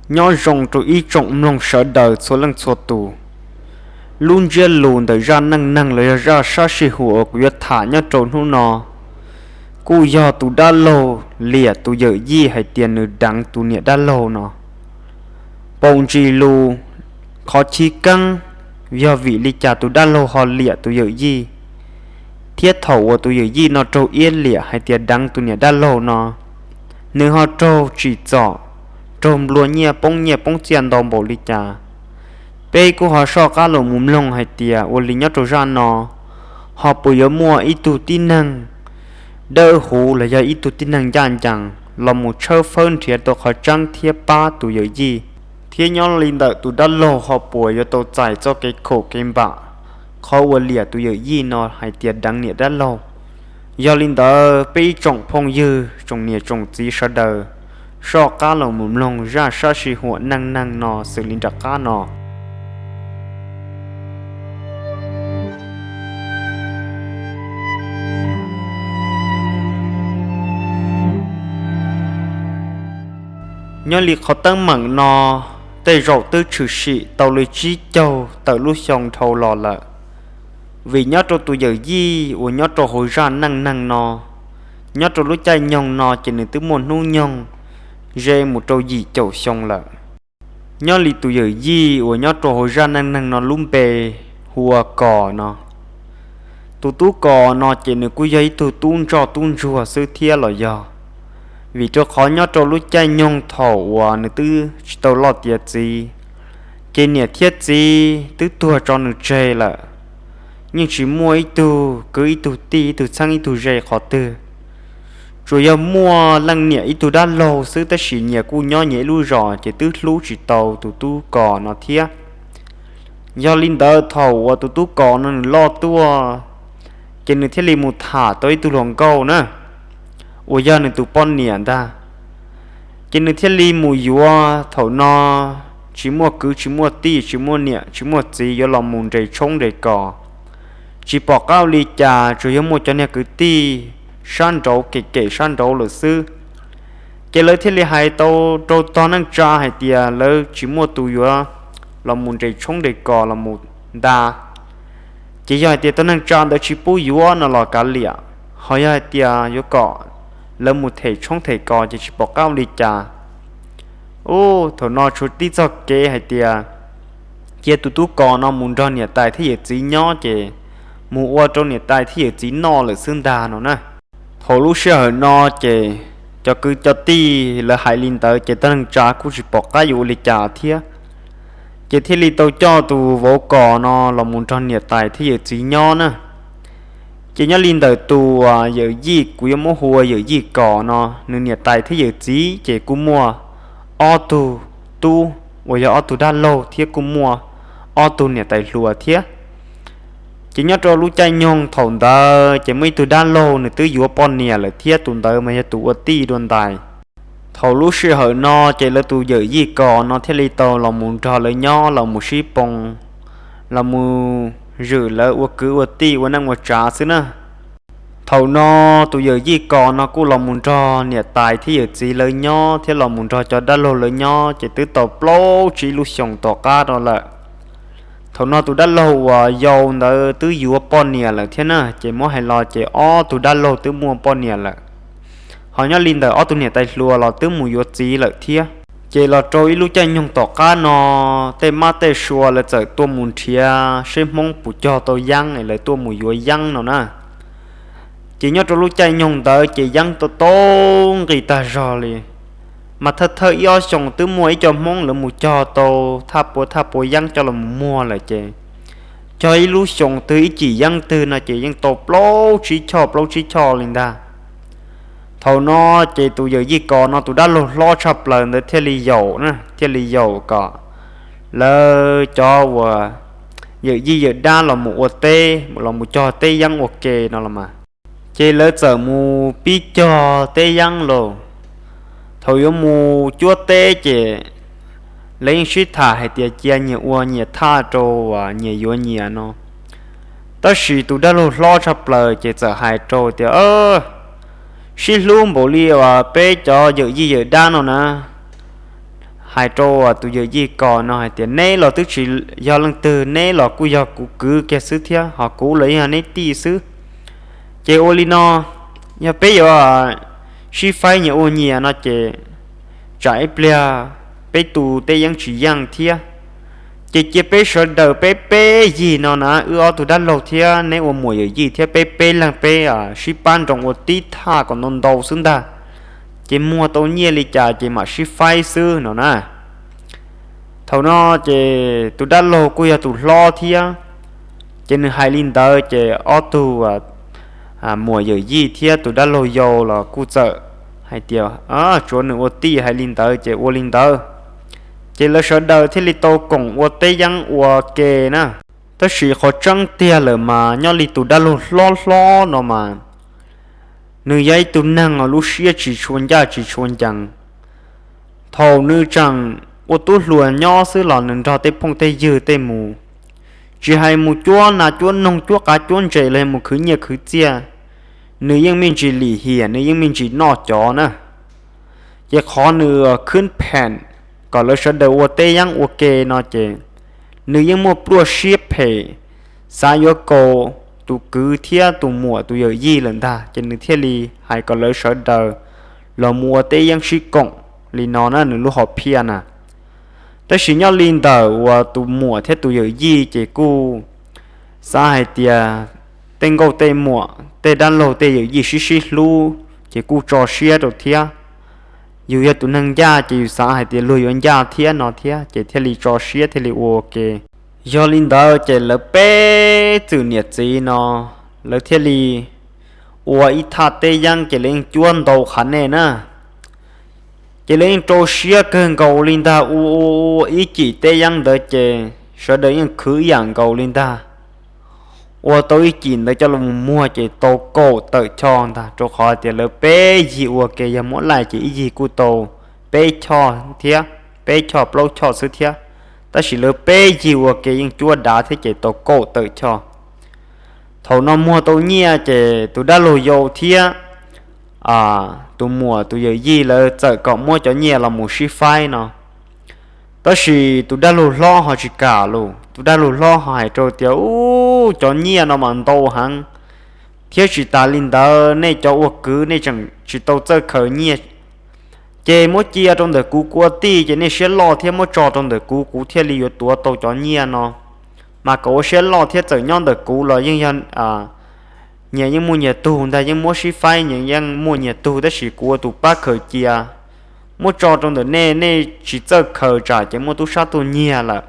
Nyob zoo rau ib tsoom mloog sawv daws txhua leej txhua tus. Lub ntsiab lus ntawm zaj neej neeg los yog zaj sab sij huam uas kuv yuav tham nyob rau hnub no kuj yog tus dab laug liam tus yawm yij hais tias nws deev tus niam dab laug no. Paum ntsis lus, qhov chiv keeb yog vim li cas tus dab laug ho liam tus yawm yij, thiab thaum uas tus yawm yij no raug iab liam hais tias deev tus niam dab laug no, nws ho raug tsim txom, raug nplua nyiaj poob nyiaj poob txiaj ntau npaum li cas. Peb kuj ho soj qab los mus mloog hais tias ua li nyob rau zaj no ho puas yuav muaj ib tug tib neeg dawb huv los yog ib tug tib neeg ncaj ncees los mus tshawb fawb nrhiav tau qhov tseeb thiab pab tus yawm yij, thiab nyob li ntawm tus dab laug ho puas yuav tau txais txoj kev khaum kev npam qhov uas liam tus yawm yij no hais tias deev niam dab laug. Yog li ntawd peb ib tsoom phooj ywg tsoom niam tsoom txiv sawv daws soj qab los mus mloog zaj sab sij huam neej neeg no xws li nram qab no. Nyob li qhov teeb meem no, tej zaum twb tshwm sim tau li tsib caug tawm lub xyoo dhau los lawm. Vim nyob rau tus yawm yij uas nyob rau hauv zaj neej neeg no, nyob rau lub caij nyoog no ces nws twb muaj hnub nyoog ze mus rau yim caum xyoo lawm. Nyob li tus yawm yij uas nyob rau hauv zaj neej neeg no lub npe hu ua Kos no. Tus tub Kos no ces nws kuj yog ib tug tub ntsoj tub ntsuag xwb thiab los yog vim rau qhov nyob rau lub caij nyoog thaum uas nws twb tsis tau loj tiav txiv, ces niam thiab txiv twb tuag tso nws tseg lawm. Yeej tsis muaj ib tug kwv ib tug tij ib tug txheeb ib tug ze qhov twg. Tsuas yog muaj leej niam ib tug dab laug xwb, tab sis nyias kuj nyob nyias ib lub zos ces twb hlub tsis tau tus tub Kos no thiab. Yog li ntawd thaum uas tus tub Kos no nws loj tuaj, ces nws thiaj li mus tham tau ib tug hluas nkauj na, uas yog nws tus poj niam ntag. Ces nws thiaj li mus yuav, thaum no tsis muaj kwv tsis muaj tij tsis muaj niam tsis muaj txiv yuav los mus nres tshoob nres kos. Tsis pom qab ua li cas, tsuas yog muaj cov niag kwv tij sab nraud kem kem sab nraud lawm xwb. Ces lawv thiaj li hais tau rau tog neej tsa hais tias lawv tsis muaj tus yuav los mus nres tshoob nres kos los mus nta. Ces yog hais tias tog neej tsa ntawd tsis pub yuav no los kav liam, ho yog hais tias yuav kom lawv mus them tshoob them kos ces tsis pom qab ua li cas. Ub, thaum no tshuav tib txoj kev hais tias cia tus tub Kos no mus nrog niam tais thiab yawm txiv nyob ces mus ua rau niam tais thiab yawm txiv noj lawm xwb ntag no na. Thaum lub sij hawm no ces cov kwv cov tij lawv hais li ntawd ces tog neej tsa kuj tsis pom qab yuav ua li cas thiab. Ces thiaj li tau coj tus vauv Kos no los mus nrog niam tais thiab yawm txiv nyob na. Ces nyob li ntawm tus yawm yij, kuv yuav muab hu ua yawm yij Kos no, nws niam tais thiab yawm txiv ces kuj muaj ob tug tub uas yog ob tug dab laug thiab kuj muaj ob tug niam tais hluas thiab. Ces nyob rau lub caij nyoog thaum ntawd ces muaj ib tug dab laug nws twb yuav poj niam lawm thiab, tus ntawd mas yog tus ua tij dua ntais. Thaum lub sij hawm no ces lawv tus yawm yij Kos no thiaj li tau los mus nrog lawv nyob, los mus sib poo, los mus zwm lawv ua kwv ua tij ua neej ua tsav xwb na. Thaum no tus yawm yij Kos no kuj los mus nrog niam tais thiab yawm txiv lawv nyob thiab los mus nrog cov dab laug lawv nyob ces twb tau plaub tsib lub xyoos tom qab no lawm. Thaum no tus dab laug uas yau ntawd twb yuav poj niam lawm thiab na, ces muab hais los ces ob tug dab laug twb muaj poj niam lawm. Ho nyob li ntawm ob tug niam tais hluas los twb mus yuav txiv lawm thiab. Ces los rau ib lub caij nyoog tom qab no, tej mab tej sua lawv txawm tuaj mus nrhiav seb Hmoob puas cog tau yeeb es lawv tuaj mus yuav yeeb no na. Ces nyob rau lub caij nyoog ntawd ces yeeb tau tau nqis tag zog li. Mas thawj thawj ib ob xyoos twb muaj ib co Hmoob lawv mus cog tau thaj pua thaj pua yeeb coj los mus muag lawm ces cog ib lub xyoos twg ib cim yeeb twg no ces yeej tau plaub tsib choj plaub tsib choj li ntag. Thaum no ces tus yawm yij Kos no tus dab laug hlob tshaj plaws ntawd thiaj li yaum na, thiaj li yaum kom lawv cov uas yawm yij yawm dab los mus ua teb, los mus cog teb yeeb ua ke no los mas. Ces lawv txawm mus pib cog teb yeeb lauj. Thaum yuav mus cuab teb ces lawv yeej sib tham hais tias cia nyias ua nyias thaj rau uas nyias yuav nyias no. Tab sis tus dab laug hlob tshaj plaws ces txawm hais rau tias, sib hlub npaum li uas peb cov yawm yij yawm dab no na, hais rau tus yawm yij Kos no hais tias, neb los twb tsis yog leej twg, neb los kuj yog kuv kwv kiag xwb thiab, ho kuv los yeej yog neb tij xwb. Ces ua li no, yog peb yuav sib faib nyias ua nyias no ces tsam ib pliag peb tus tej yeeb tsis yeej thiab. Ces cia peb sawv daws peb peb yig no na, wb ob tug dab laug thiab neb ua muam yawm yij thiab peb peb leeg peb sib pab nroos ua tib thaj kom ntau ntau xwb ntag. Ces muag tau nyiaj li cas ces mam sib faib xwb no na. Thaum no ces tus dab laug kuj yog tus hlob thiab, ces nws hais li ntawd ces ob tug muam yawm yij thiab tus dab laug yau los kuj txawm hais tias tsuav nws ua tij hais li ntawd ces ua li ntawd. Ces lawv sawv daws thiaj li tau koom ua teb yeeb ua ke na. Tab sis qhov tseeb tiag lawm mas nyob li tus dab laug hlob hlob no mas nws yog ib tug neeg lub siab tsis tshua ncaj tsis tshua ncees. Thaum nws tseem ua tub hluas nyob xwb los nws nrog tej phooj tej ywg tej mus, tsis hais mus cuab nas cuab noog cuab qav cuab ntses los yog mus khwv nyiaj khwv txiaj, nws yeej me ntsis lim hiam, nws yeej me ntsis noj cov na. Ces qhov nws khwb pheem kom lawv sawv daws ua teb yeeb ua ke no ces nws yeej muaj pluaj siab phem, xav yuav kaus tus kwv thiab tus muam tus yawm yij lawm ntag, ces nws thiaj li hais kom lawv sawv daws los mus ua teb yeeb sib koom li no na, nws lub hom phiaj na. Tab sis nyob li ntawm uas tus muam thiab tus yawm yij ces kuj xav hais tias tej nkauj tej muam tej dab laug tej yawm yij sib sib hlub ces kuj tso siab rau thiab. Yus yog tus neeg ncaj ces yus xav hais tias luag yuav ncaj thiab no thiab ces thiaj li tso siab thiaj li ua ke. Yog li ntawd ces lawv peb txwm niam txiv no lawv thiaj li ua ib thaj teb yeeb ces lawv yeej cuab ntau qhav nej na. Ces lawv yeej rau siab kawg nkaus li ntag, ua ua ib cim teb yeeb ntawd ces sawv daws yeej khwv ib yam nkaus li ntag. Ua tau ib cim ntawd coj los muag ces tau kaum tawm choj ntag, rau qhov tias lawv peb yig ua ke yog muab laij ces ib yig kuj tau peb choj thiab, peb choj plaub choj xwb thiab. Tab sis lawv peb yig ua ke yeej cuab dav thiab ces tau kaum tawm choj. Thaum no muag tau nyiaj ces tus dab laug yau thiab tus muam tus yawm yij lawv txawm kom muab cov nyiaj los mus sib faib no. Tab sis tus dab laug hlob ho tsis kam lus, tus dab laug hlob ho hais rau tias, ub, cov nyiaj no mas ntau heev, thiab tsis tas li ntawd nej cov ua kwv nej tseem tsis tau txawj khaws nyiaj, ces muab cia rau ntawm kuv ua tij ces nej siab loj thiab muab tso rau ntawm kuv, kuv thiaj li yuav tuav tau cov nyiaj no. Mas kom ua siab loj thiab txawm nyob ntawm kuv los yeej yog nyias yeej muaj nyias tug ntag, yeej muab sib faib nyias yeej muaj nyias tug, tab sis kuv ua tus pab khaws cia. Muab tso rau ntawm nej, nej tsis txawj khaws tsam ces muaj tub sab tuaj nyiag lawm.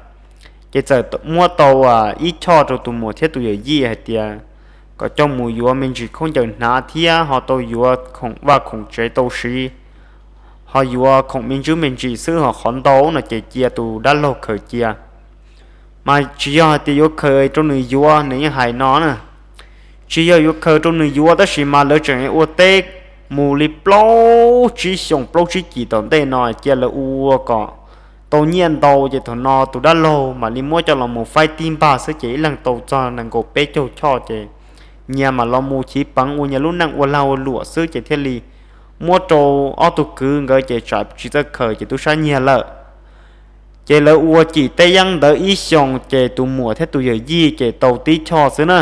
Ces txawm muab tau ib choj rau tus muam thiab tus yawm yij hais tias kom coj mus yuav me ntsis khaub ncaws hnav thiab ho tau yuav khoom vaj khoom tsev tau siv, ho yuav khoom me ntsis me ntsis xwb, ho qhov ntau no ces cia tus dab laug khaws cia. Mas tsis yog hais tias yuav khaws rau nws yuav, nws yeej hais no na, tsis yog yuav khaws rau nws yuav, tab sis mas lawv tseem ua teb mus li plaub tsib xyoos plaub tsib cim tom ntej no cia lawv ua kom tau nyiaj ntau ces thaum no tus dab laug mam li muab coj los mus faib tib npag xwb ces ib leeg tau txog nees nkaum peb caug choj ces nyias mam los mus chiv peev ua nyias lub neej ua lag ua luam xwb ces thiaj li muab rau ob tug kwv nkawd ces tsam tsis txawj khaws ces tub sab nyiag lawm. Ces lawv ua cim teb yeeb ntawd ib xyoos ces tus muam thiab tus yawm yij ces tau tib choj xwb na.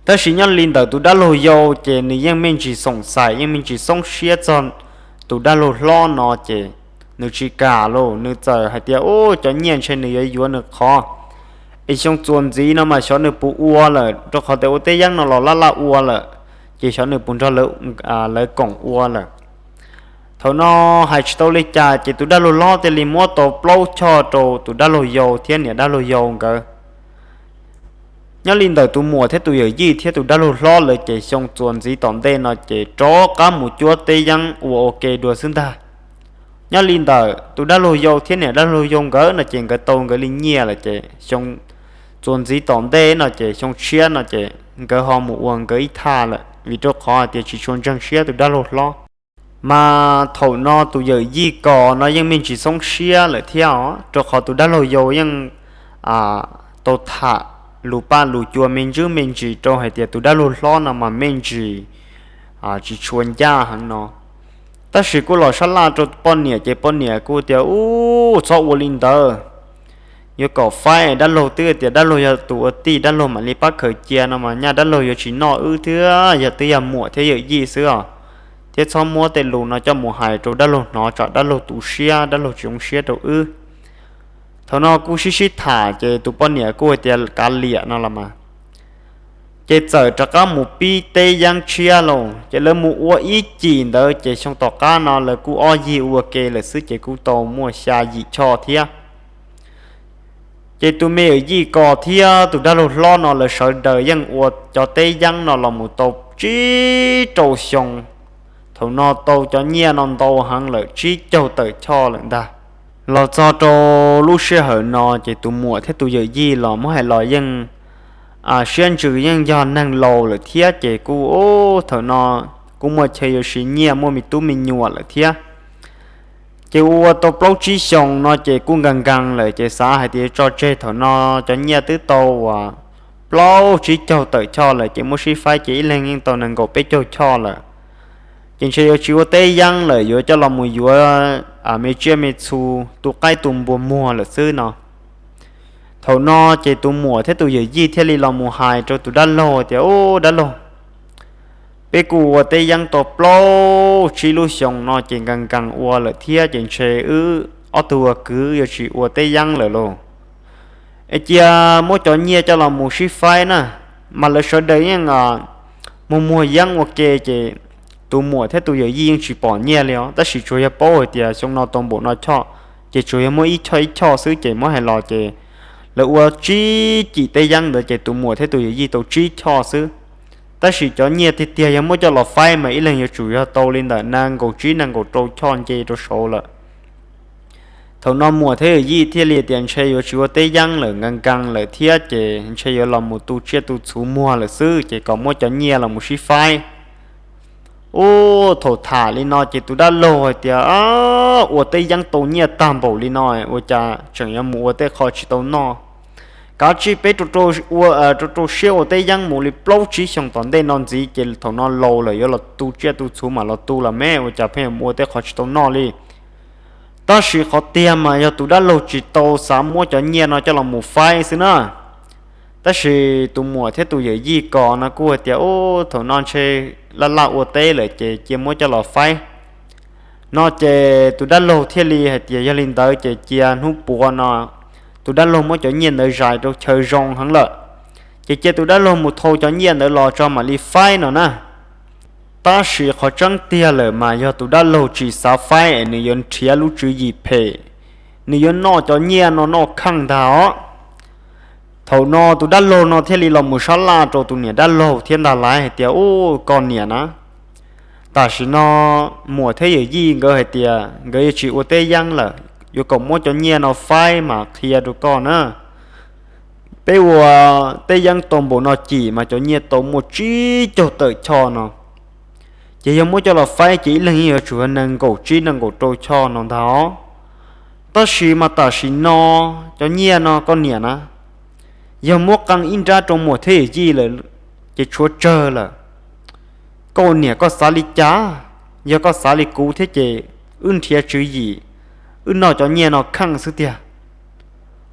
Tab sis nyob li ntawm tus dab laug yau ces nws yeej me ntsis xoom xais, yeej me ntsis xoob siab txog tus dab laug hlob no ces nws tsis kam lus, nws txawm hais tias, ub, cov nyiaj ntshe nws yuav yuav nws qhov, es xyoo txuas ntxiv no mas xyov nws puas ua lawm, rau qhov tias ua teb yeeb no los laj laj ua lawm, ces xyov nws puas nrog lawv koom ua lawm. Thaum no hais tsis tau li cas ces tus dab laug hlob thiaj li muab tau plaub choj rau tus dab laug yau thiab niam dab laug yau nkawd. Nyob li ntawm tus muam thiab tus yawm yij thiab tus dab laug hlob lawv ces xyoo txuas ntxiv tom ntej no ces rov qab mus cuab teb yeeb ua ua ke dua xwb ntag. Nyob li ntawm tus dab laug yau thiab niam dab laug yau nkawd no ces nkawd tau nkawd li nyiaj lawm ces xyoo txuas ntxiv tom ntej no ces xyoo tshiab no ces nkawd ho mus ua nkawd ib thaj lawm vim rau qhov hais tias tsis tshua ntseeg siab tus dab laug hlob. Mas thaum no tus yawm yij Kos no yeej me ntsis xoob siab lawm thiab os, rau qhov tus dab laug yau yeej tau tham lus paj lus cua me ntsis me ntsis rau hais tias tus dab laug hlob no mas me ntsis tsis tshua ncaj heev no. Tab sis kuj los sab laj rau poj niam ces poj niam kuj tias, Ub, txhob ua li ntawd. Yuav kom faib, dab laug twb tias dab laug yog tus ua tij, dab laug mam li pab khaws cia no mas nyaj dab laug yuav tsis noj wb thiab, yog twb yog muam thiab yawm yij xwb os. Thiab txhob muab tej lus no coj mus hais rau dab laug hnov tsam dab laug tu siab, dab laug tsis zoo siab rau wb. Thaum no kuj sib sib tham ces tus poj niam kuj hais tias kav liam no los mas. Ces txawm rov qab mus pib teb yeeb tshiab lauj, ces lawv mus ua ib cim ntawd ces xyoo tom qab no lawv kuj ob yig ua ke lawm xwb ces kuj tau muaj xya yim choj thiab. Ces tus me yawm yij ko thiab tus dab laug hlob no lawv sawv daws yeej ua cov teb yeeb no los mus tau tsib rau xyoo. Thaum no tau cov nyiaj no ntau heev lawm, tsib caug tawm choj lawm ntag. Los txog rau lub sij hawm no ces tus muam thiab tus yawm yij los muab hais los yeej siab ntsws, yeej yog neeg laus lawm thiab ces kuj thaum no kuj muaj chaw yuav siv nyiaj, muaj me tub me nyuam lawm thiab. Ces ua tau plaub tsib xyoo no ces kuj nkees nkees lawm ces xav hais tias tso tseg, thaum no cov nyiaj twb tau uas plaub tsib caug tawm choj lawm ces muab sib faib ces ib leeg yeej tau nees nkaum peb caug choj lawm. Ces ntshe yuav tsis ua teb yeeb lawm, yuav coj los mus yuav me tsiaj me txhu, tu qaib tu npua muag lawm xwb no. Thaum no ces tus muam thiab tus yawm yij thiaj li los mus hais rau tus dab laug tias, Ub, dab laug, peb kuj ua teb yeeb tau plaub tsib lub xyoo no ces nkees nkees ua lawm thiab ces ntshe wb ob tug ua kwv yuav tsis ua teb yeeb lawm lauj. Es cia muab cov nyiaj coj los mus sib faib na, mas lawv sawv daws yeej muag muag yeeb ua ke ces tus muam thiab tus yawm yij yeej tsis pom nyiaj li os, tab sis tsuas yog paub hais tias xyoo no tau npaum no choj, ces tsuas yog muab ib choj ib choj xwb ces muab hais los ces lawv ua tsib cim teb yeeb ntawd ces tus muam thiab tus yawm yij tau tsib choj xwb. Tab sis cov nyiaj tiag tiag yog muab coj los faib mas ib leeg yuav tsum yog tau li ntawm nees nkaum tsib nees nkaum rau choj nce rau saud lawm. Thaum no muam thiab yawm yij thiaj li tias ntshe yuav tsis ua teb yeeb lawm, nkees nkees lawm thiab ces ntshe yuav los mus tu tsiaj tu txhu muag lawm xwb ces kom muab cov nyiaj los mus sib faib. Ub, thaum tham li no ces tus dab laug hais tias, Ua teb yeeb tau nyiaj tag npaum li no, ua cas tseem yuav mus ua tej qho tsis tau noj? Kav tsij peb rau rau siab ua teb yeeb mus li plaub tsib xyoo tom ntej no ntxiv ces thaum no laus lawm yuav los tu tsiaj tu txhu mam los tu los me, ua cas pheej mus ua tej qho tsis tau noj li. Tab sis qhov tiag mas yog tus dab laug tsis tau xav muab cov nyiaj no coj los mus faib xwb na. Tab sis tus muam thiab tus yawm yij ko no kuj hais tias, Ub, thaum no ntshe laj laj ua teb lawm ces cia muab coj los faib. No ces tus dab laug thiaj li hais tias, Yog li ntawd ces cia hnub puav no tus dab laug muab cov nyiaj ntawd zais rau chaw zoo heev lawm, ces cia tus dab laug mus thau cov nyiaj ntawd los tso mam li faib no na. Tab sis qhov tseeb tiag lawm mas yog tus dab laug tsis xav faib es nws yuav nrhiav lub tswv yim phem, nws yuav noj cov nyiaj no noj kheej ntag os. Thaum no tus dab laug no thiaj li los mus sab laj rau tus niam dab laug thiab ntag lais hais tias, Ub, koj niam na, tam sim no muam thiab yawm yij nkawd hais tias nkawd yuav tsis ua teb yeeb lawm, yuav kom muab cov nyiaj no faib mas qhia rau koj na. Peb ua teb yeeb tau npaum no cim mas cov nyiaj tau muaj tsib caug tawm choj no, ces yog muab coj los faib ces ib leeg yeej yuav tsum yog nees nkaum tsib nees nkaum rau choj no ntag os. Tab sis mas tam sim no cov nyiaj no koj niam na, yog muab qee ib nrab rau muam thiab yawm yij lawm ces tshuav tsawg lawm. Koj niam koj xav li cas? Yog koj xav li kuv thiab ces wb nrhiav tswv yim, wb noj cov nyiaj no kheej xwb tiag.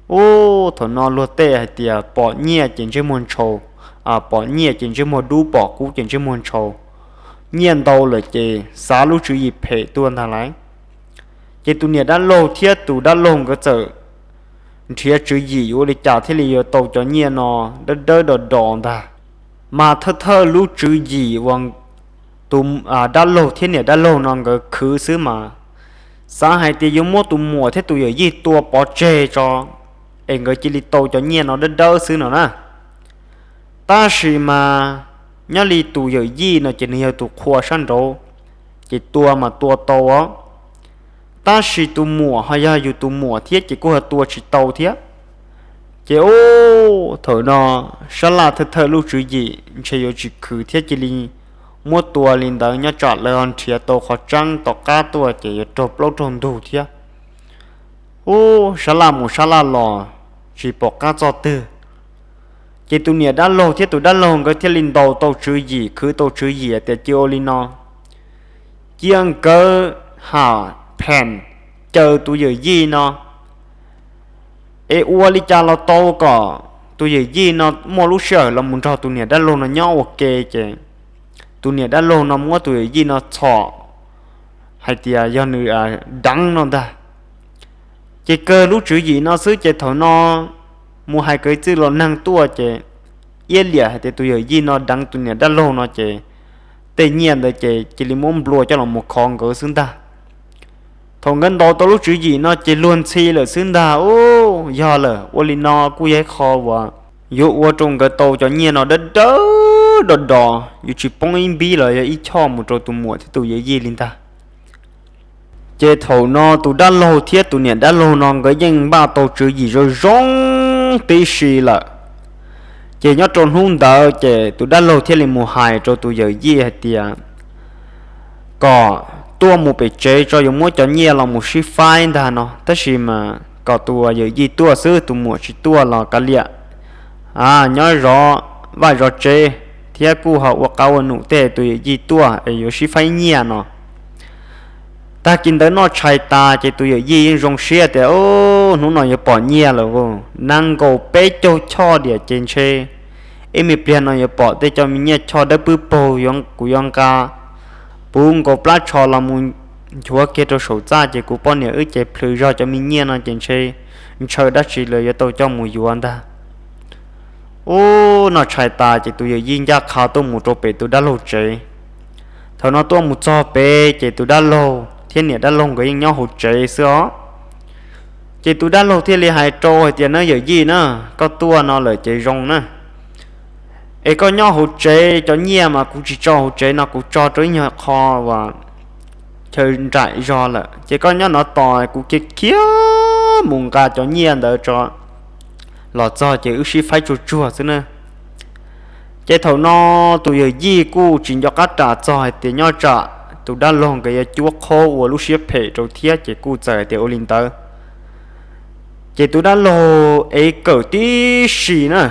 Ub, thaum no luag tej hais tias pom nyiaj ces ntsej muag ntshau, pom nyiaj ces ntsej muag dub, pom kub ces ntsej muag ntshau. Nyiaj ntau lawm ces xav lub tswv yim phem tuaj ntag lais. Ces tus niam dab laug thiab tus dab laug nkawd txawm nrhiav tswv yim yuav ua li cas thiaj li yuav tau cov nyiaj no dawb dawb do do ntag. Mas thawj thawj lub tswv yim uas tus dab laug thiab niam dab laug no nkawd khwv xwb mas xav hais tias yuav muab tus muam thiab tus yawm yij tua pov tseg tso, es nkawd cia li tau cov nyiaj no dawb dawb xwb no na. Tab sis mas nyob li tus yawm yij no ces nws yog tus qhua sab nraud, ces tua mas tua tau os. Tab sis tus muam ho yog yus tus muam thiab ces kuj ho tua tsis tau thiab. Ces ub, thaum no sab laj thawj thawj lub tswv yim ntshe yuav tsis khwv thiab cia li muab tua li ntawd nyob tsam lawv ho nrhiav tau qhov tseeb tom qab tuaj ces yuav raug plaub raug ntug thiab. Ub, sab laj mus sab laj los tsis pom qab txog twg. Ces tus niam dab laug thiab tus dab laug nkawd thiaj li ntaus tau tswv yim, khwv tau tswv yim tias cia ua li no, cia nkawd ha phees caw tus yawm yij no es ua li cas los tau kom tus yawm yij no muaj lub sij hawm los mus nrog tus niam dab laug no nyob ua ke. Ces tus niam dab laug no muab tus yawm yij no txhom hais tias yog nws deev no ntag. Ces kawg lub tswv yim no xwb ces thaum no mus hais kwv tij los neeg tuaj ces iab liam hais tias tus yawm yij no deev tus niam dab laug no ces tej nyiaj ntawd ces cia li muab nplua coj los mus kho nkawd xwb ntag. Thaum nkawd ntaus tau lub tswv yim no ces luag ntxhi lawm xwb ntag. Ub, yog lawm, ua li no kuj yog ib qho uas yuav ua rau nkawd tau cov nyiaj no dawb dawb do do, yuav tsis poob ib npib los yog ib choj mus rau tus muam thiab tus yawm yij li ntag. Ces thaum no tus dab laug thiab tus niam dab laug no nkawd yeej npaj tau tswv yim zoo zoo tib si lawm. Ces nyob rau hnub ntawd ces tus dab laug thiaj li mus hais rau tus yawm yij hais tias kom tuaj mus pem tsev tso, yuav muab cov nyiaj los mus sib faib ntag no, tab sis mas kom tus yawm yij tuaj xwb, tus muam tsis tuaj los kav liam, nyob zov vaj zov tsev thiab kuj ho ua qab ua num tej, tus yawm yij tuaj es yuav sib faib nyiaj no. Tag kis ntawd noj tshais tas ces tus yawm yij yeej zoo siab tias, Ub, hnub no yuav pom nyiaj lawm, nees nkaum peb caug choj diam ces ntshe ib me pliag no yuav pom tej cov me nyiaj choj dawb pwb paug, kuv yuav nqa puv nkaus plab tsho los mus nchuav kiag rau saum txaj ces kuv poj niam wb ces plhws zog cov me nyiaj no ces ntshe ntshaw dab tsi lawv yuav tau coj mus yuav ntag. Ub, noj tshais tas ces tus yawm yij ncaj qha tuaj mus rau pem tus dab laug tsev. Thaum no tuaj mus txog pem ces tus dab laug thiab niam dab laug nkawd yeej nyob hauv tsev xwb os. Ces tus dab laug thiaj li hais rau hais tias, Nawb yawm yij na, koj tuaj no lawm ces zoo na, es koj nyob hauv tsev, cov nyiaj mas kuv tsis tso hauv tsev no, kuv tso rau ib nyuag qho uas chaw nraim zog lawm, ces koj nyob no tos, kuv khiav khiav mus nqa cov nyiaj ntawd tso, los txog ces wb sib faib tsuag tsuag xwb na. Ces thaum no tus yawm yij kuj tsis nco qab ram txog hais tias nyob tsam tus dab laug nkawd yuav cuab qhob ua lub siab phem rau thiab, ces kuj txawm hais tias ua li ntawd. Ces tus dab laug ev kawm tib si na,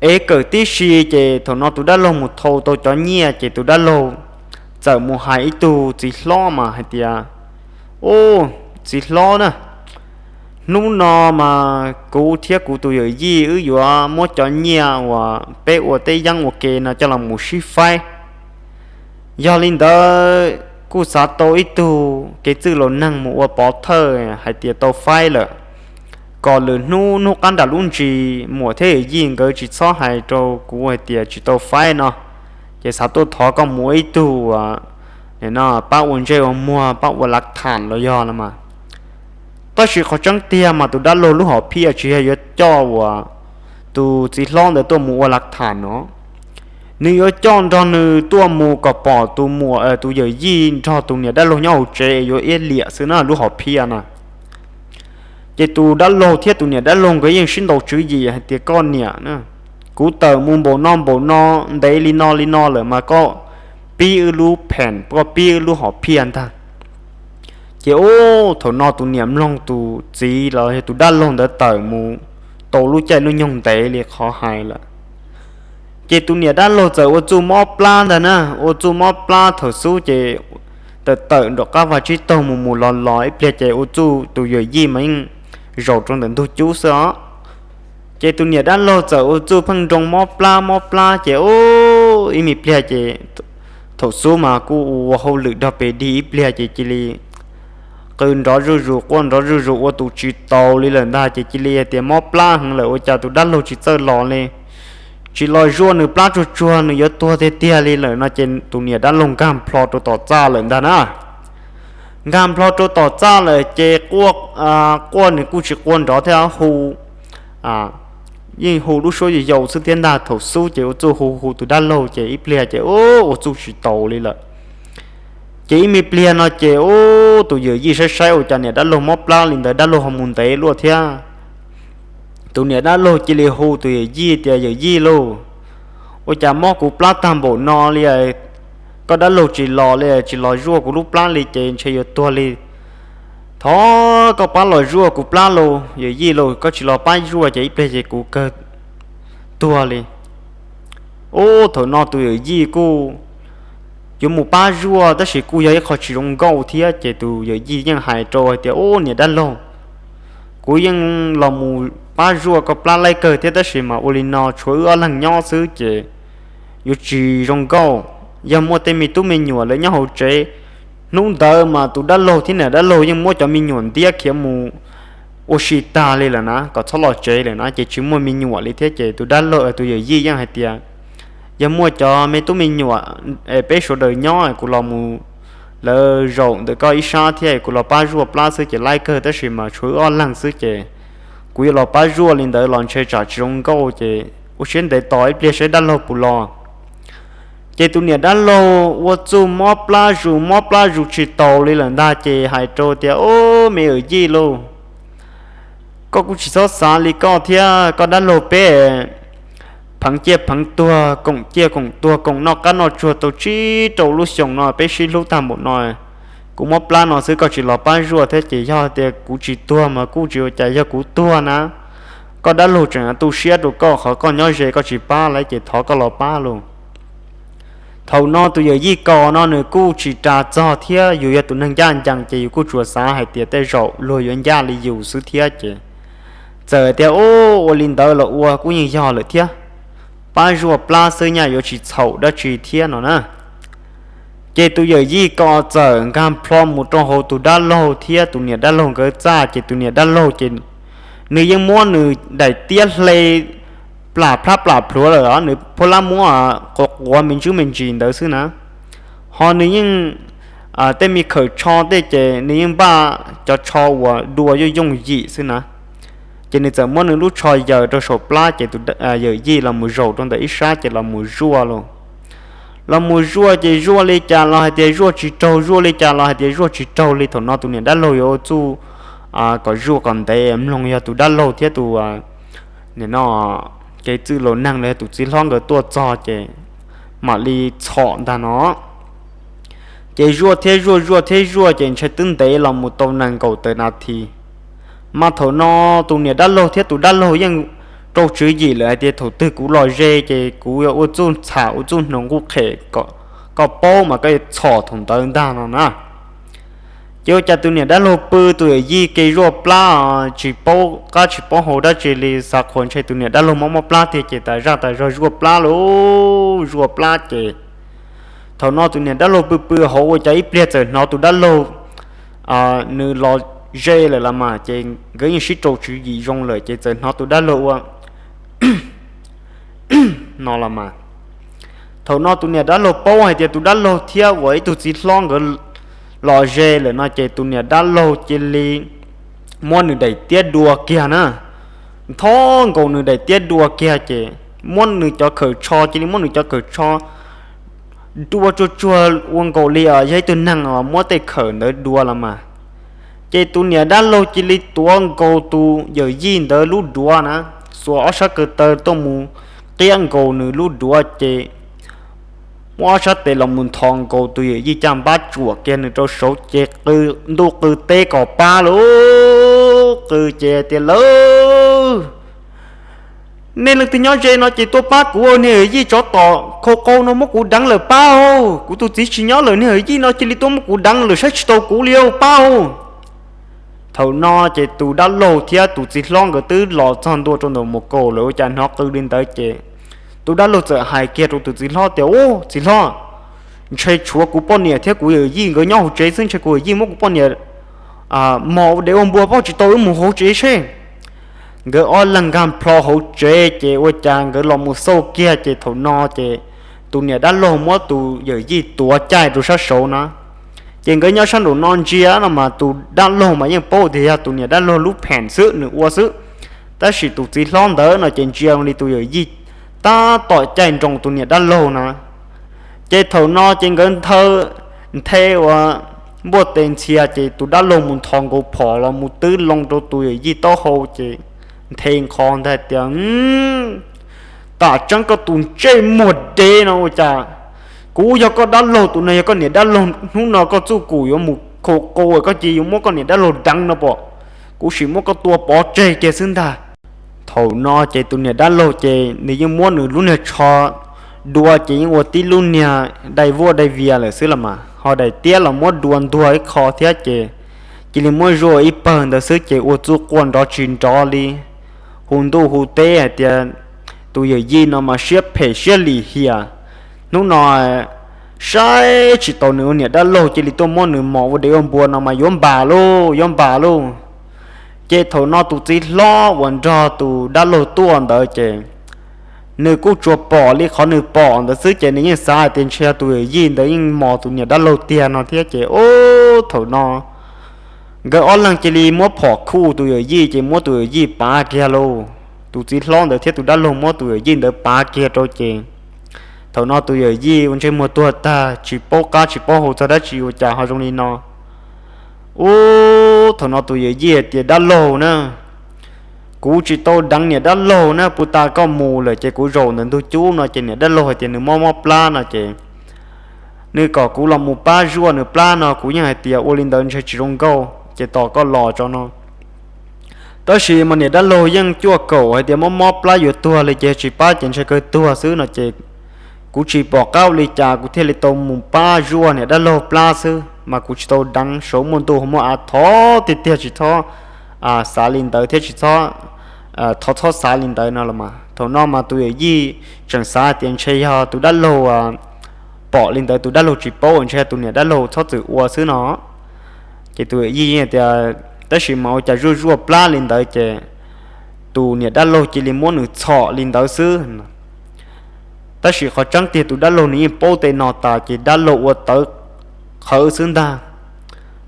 ev kawm tib si, ces thaum no tus dab laug mus thau tau cov nyiaj ces tus dab laug txawm mus hais ib tug txiv hlob mas hais tias, Ub, txiv hlob na, hnub no mas kuv thiab kuv tus yawm yij wb yuav muab cov nyiaj uas peb ua teb yeeb ua ke no coj los mus sib faib. Yog li ntawd kuj xav tau ib tug kev txwj laus neeg mus ua pov thawj hais tias tau faib lawm, kom lwm hnub hnub qab nram lub ntsis muam thiab yawm yij nkawd tsis txhob hais rau kuv hais tias tsis tau faib no, ces xav tuaj thov koj mus ua ib tug pab ua ntsej ua muag, pab ua lav tham los yog los mas. Tab sis qhov tseeb tiag mas tus dab laug lub hom phiaj tsis yog yuav coj uas tus txiv hlob ntawd tuaj mus ua lav tham no, nws yuav coj nrog nws tuaj mus kom pom tus muam, tus yawm yij nrog tus niam dab laug nyob hauv tsev, yuav iab liam xwb na lub hom phiaj na. Ces tus dab laug thiab tus niam dab laug nkawd yeej sib ntaus tswv yim hais tias, Koj niam, kuv tawm mus npaum no npaum no, ntev li no li no lawm mas koj pib wb lub pheem, koj pib wb lub hom phiaj ntag. Ces ub, thaum no tus niam mloog tus txiv los yog tus dab laug ntawd tawm mus tau lub caij lub nyoog ntev li qhov hais lawm. Ces tus niam dab laug txawm ua txuj mob plab ntag na, ua txuj mob plab thaum xub ces tawm tawm nram qab vaj tsib taug mus mus los los ib pliag ces ua txuj tus yawm yij mas yeej zaum rau ntawm ntug cub xwb os. Ces tus niam dab laug txawm ua txuj pheej nroo mob plab mob plab ces ub, ib me pliag ces thaum xub mas kuj ua hauj lwm dog pes dig ib pliag ces cia li qw nrov zuj zus quaj nrov zuj zus ua tus tsis taus li lawm ntag. Ces cia li hais tias mob plab heev lawm ua cas tus dab laug tsis txawj los li, tsis los zuaj nws plab tsuag tsuag, nws yuav tuag tiag tiag li lawm no. Ces tus niam dab laug nkag nplho rau tom txaj lawm ntag na. Nkag nplho rau tom txaj lawm ces quaj, quaj nws kuj tsis quaj nrov thiab, hu yeej hu lub suab yau yau xwb thiab ntag. Thaum xub ces ua txuj hu hu tus dab laug ces ib pliag ces ua txuj tsis taus li lawm. Ces ib me pliag no ces ub, tus yawm yij saib saib ua cas niam dab laug mob plab li ntawd, dab laug ho mus ntev luaj thiab. Tus niam dab laug cia li hu tus yawm yij tias, Yawm yij lauj, ua cas mob kuv plab tag npaum no li, koj dab laug tsis los li, tsis los zuaj kuv lub plab li ces ntshe yuav tuag li. Thov koj pab los zuaj kuv plab lauj, yawm yij lauj, koj tsis los pab zuaj ces ib pliag ces kuv kawg tuag li. Ub, thaum no tus yawm yij kuj yuav mus pab Zuaj tab sis kuj yog ib qho tsis zoo nkauj thiab. Ces tus yawm yij yeej hais rau hais tias, Ub, niam dab laug, kuv yeej los mus pab Zuaj koj plab laij kawg thiab tab sis mas ua li no tshuav wb ob leeg nyob xwb ces yuav tsis zoo nkauj. Yog muaj tej me tub me nyuam lawv nyob hauv tsev, hnub ntawd mas tus dab laug thiab niam dab laug yeej muab cov me nyuam ntiab khiav mus ua si tag li lawm na, kom txhob los tsev lawm na, ces tsis muaj me nyuam li thiab. Ces tus dab laug, tus yawm yij yeej hais tias, Yog muaj cov me tub me nyuam, peb sawv daws nyob, kuv los mus lawv zaum ntawm koj ib sab thiab, kuv los pab Zuaj plab xwb ces laij kawg tab sis mas tshuav wb ob leeg xwb ces kuv yuav los pab Zuaj li ntawd los ntshe tsam tsis zoo nkauj ces ua siab ntev tos ib pliag saib dab laug puas los. Ces tus niam dab laug ua txuj mob plab zus mob plab zus tsis taus li lawm ntag ces hais rau tias, Ub, me yawm yij lauj, koj kuj tsis txhob xav li koj thiab koj dab laug peb pheev ciaj pheev tuag, koom ciaj koom tuag, koom noj qab noj tsuag tau tsib rau lub xyoo no peb sib hlub tag npaum no. Kuv mob plab no xwb koj tsis los pab Zuaj thiab ces yog tias kuv tsis tuag mas kuj tsis ua cas, yog kuv tuag na, koj dab laug tseem tu siab rau koj, qhov koj nyob ze koj tsis pab lawv ces thov koj los pab lauj. Thaum no tus yawm yij ko no nws kuj tsis ras txog thiab, yus yog tus neeg ncaj ncees ces yus kuj tsuas xav hais tias tej zaum luag yuav ncaj li yus xwb thiab ces txawm tias, Ub, ua li ntawd los ua kuj yeej yog lawm thiab, pab Zuaj plab xwb nyaj yuav tsis txhaum dab tsi thiab no na. Ces tus yawm yij ko txawm nkag plho mus rau hauv tus dab laug thiab tus niam dab laug nkawd txaj ces tus niam dab laug ces nws yeej muab nws daim tiab hle plam plab plam plhuav lawm, nws phuab lab muab quav quav me ntsis me ntsis ntawd xwb na. Ho nws yeej, tej me khawm tsho tej ces nws yeej npaj cov tsho uas dua yooj yooj yim xwb na. Ces nws txawm muab nws lub tsho yaws rau saum plab ces tus yawm yij los mus zaum rau ntawm ib sab ces los mus zuaj lauj. Los mus zuaj ces zuaj li cas los hais tias zuaj tsis raug, zuaj li cas los hais tias zuaj tsis raug li. Thaum no tus niam dab laug yuav ua txuj kom zuaj kom ntev mloog yog tus dab laug thiab tus, nim no, kev txwj laus neeg los yog tus txiv hlob nkawd tuaj txog ces mam li txhom ntag no. Ces zuaj thiab zuaj, zuaj thiab zuaj ces ntshe twb ntev los mus tau nees nkaum tawm nas this. Mas thaum no tus niam dab laug thiab tus dab laug yeej rau tswv yim lawm hais tias thaum twg kuv los ze ces kuv yuav ua txuj txham ua txuj hnoos nquj qhem kom koj paub mas koj yuav txhom thaum ntawd ntag no na. Ces ua cas tus niam dab laug pw tus yawm yij ke zuaj plab tsis paub qab tsis paub hau dab tsi li, xav qhuas ntshe tus niam dab laug mob mob plab tiag ces tas zaj tas zog zuaj plab lauj, zuaj plab ces thaum no tus niam dab laug pw pw hauv ua cas ib pliag txawm hnov tus dab laug nws los ze lawm los mas, ces nkawd yeej sib rau tswv yim zoo lawm ces txawm hnov tus dab laug ua no los mas. Thaum no tus niam dab laug paub hais tias tus dab laug thiab uas ib tug txiv hlob nkawd los ze lawm no ces tus niam dab laug cia li muab nws daim tiab dua kiag na. Nthos nkaus nws daim tiab dua kiag ces muab nws cov khawm tsho, cia li muab nws cov khawm tsho dua tsuag tsuag ua nkaus li yog ib tug neeg muab tej khawm ntawd dua los mas. Ces tus niam dab laug cia li tuav nkaus tus yawm yij ntawd lub duav na, xuas ob sab ko taw tuaj mus qiab nkaus nws lub duav ces muab ob sab tes los mus nthos nkaus tus yawm yij caj npab tsuam kiag nws rau saud ces qw ntuj qw teb kom pab lauj, qw ces tias, Lawv, nej leej twg nyob ze no ces tuaj pab kuv, niag yawm yij tsov tom khau qau no muab kuv deev lawm pab os. Kuv tus txiv tsis nyob lawm, niag yawm yij no cia li tuaj muab kuv deev lawm saib tsis taus kuv li os pab os. Thaum no ces tus dab laug thiab tus txiv hlob nkawd twb los txog ntua rau ntawm mus kaum lawm ua cas hnov qw li ntawd ces tus dab laug txawm hais kiag rau tus txiv hlob tias, Ub, txiv hlob, ntshe tshuav kuv poj niam thiab kuv yawm yij nkawd nyob hauv tsev xwb, ntshe kuv yawm yij muab kuv poj niam mos ua dev ua npua pab tsis tau, wb mus hauv tsev seb. Nkawd ob leeg nkag plho hauv tsev ces ua cas nkawd los mus xauj kiag ces thaum no ces tus niam dab laug muab tus yawm yij tuav caij rau sab saud na. Ces nkawd nyob sab nraum no ntsia no mas tus dab laug mas yeej paub tias yog tus niam dab laug lub pheem xwb nws ua xwb, tab sis tus txiv hlob ntawd no ces ntsia li tus yawm yij tab tom caij nroo tus niam dab laug na. Ces thaum no ces nkawd nthe ua npuaj tes ntxhias ces tus dab laug mus nthos nkaus phom los mus twb loo rau tus yawm yij taub hau ces nthe nqho ntag tias, Tam tseeb koj tus ntsej muag dev no ua cas, kuv yog koj dab laug, tus no yog koj niam dab laug, hnub no koj txuj kum yuav mus khau qau, koj cia yuav muab koj niam dab laug deev no pom, kuv sim muab koj tua pov tseg kiag xwb ntag. Thaum no ces tus niam dab laug ces nws yeej muab nws lub niag tsho dua ces yeej ua tib lub niag dai vuaj dai vias lawm xwb los mas, ho daim tiab los muab dua ntuag ib qho thiab ces cia li muab zuaj ib pawg ntawd xwb ces ua txuj quaj nrov tsis nrov li, hu ntuj hu teb hais tias tus yawm yij no mas siab phem siab lim hiam, hnub no saib tsis taus nws ua niam dab laug cia li tuaj muab nws mos ua dev ua npua no mas yuav npas lauj, yuav npas lauj. Ces thaum no tus txiv hlob uas nrog tus dab laug tuaj ntawd ces nws kuj tsuas pom li qhov nws pom ntawd xwb ces nws yeej xav hais tias ntshe tus yawm yij ntawd yeej mos tus niam dab laug tiag no thiab ces ub thaum no nkawd ob leeg cia li muab phom khuj tus yawm yij ces muab tus yawm yij pav kiag lauj. Tus txiv hlob ntawd thiab tus dab laug muab tus yawm yij ntawd pav kiag rau ces thaum no tus yawm yij ua ntsej muag tuag tag tsis paub qab tsis paub hau txog dab tsi ua cas ho zoo li no. Ub thaum no tus yawm yij hais tias dab laug na, kuv tsis tau deev niam dab laug na, puag ta koj mus lawm ces kuv zaum ntawm ntug cub no ces niam dab laug hais tias nws mob mob plab no ces nws kom kuv los mus pab zuaj nws plab no kuv yeej hais tias ua li ntawd ntshe tsis zoo nkauj ces tos koj los tso no. Tab sis mas niam dab laug yeej cuaj kaum hais tias mob mob plab yuav tuag li ces tsis pab ces ntshe kawg tuag xwb no ces kuv tsis pom qab ua li cas kuv thiaj li tau mus pab zuaj niam dab laug plab xwb mas kuv tsis tau deev, saum muaj ntuj muaj av thov tiag tiag tsis txhob xav li ntawd thiab tsis txhob, thov txhob xav li ntawd no los mas. Thaum no mas tus yawm yij tseem xav tias ntshe yog tus dab laug pom li ntawd tus dab laug tsis paub ntshe tus niam dab laug txhob txwm ua xwb no. Ces tus yawm yij tias tab sis mas ua cas zuaj zuaj plab li ntawd ces tus niam dab laug cia li muab nws txhom li ntawd xwb. Tab sis qhov tseeb tiag tus dab laug nws yeej paub tej no tas ces dab laug ua tawv qhawv xwb ntag.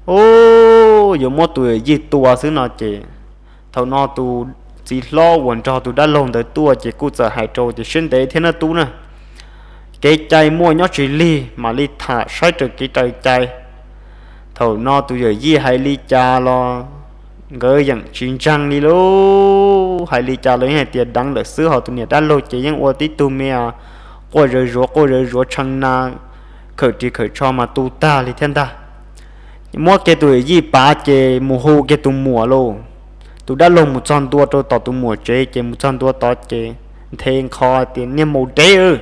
Ub, yuav muab tus yawm yij tua xwb no ces thaum no tus txiv hlob uas nrog tus dab laug ntawd tuaj ces kuj txawm hais rau tias siab ntev thiab na tub na, kev cai muaj nyob tsis lig mam li tham saib raws kev raws cai. Thaum no tus yawm yij hais li cas los nkawd yeej tsis ntseeg li lauj, hais li cas los yeej hais tias deev lawm xwb, ho tus niam dab laug ces yeej ua tib tug me quaj zawv zuav quaj zawv zuav tshee na, khawm ris khawm tsho mas tu tag li thiab ntag. Muab kiag tus yawm yij pav ces mus hu kiag tus muam lauj. Tus dab laug mus txog ntua rau tom tus muam tsev ces mus txog ntua tod ces nthe nqho tias niag maum dev,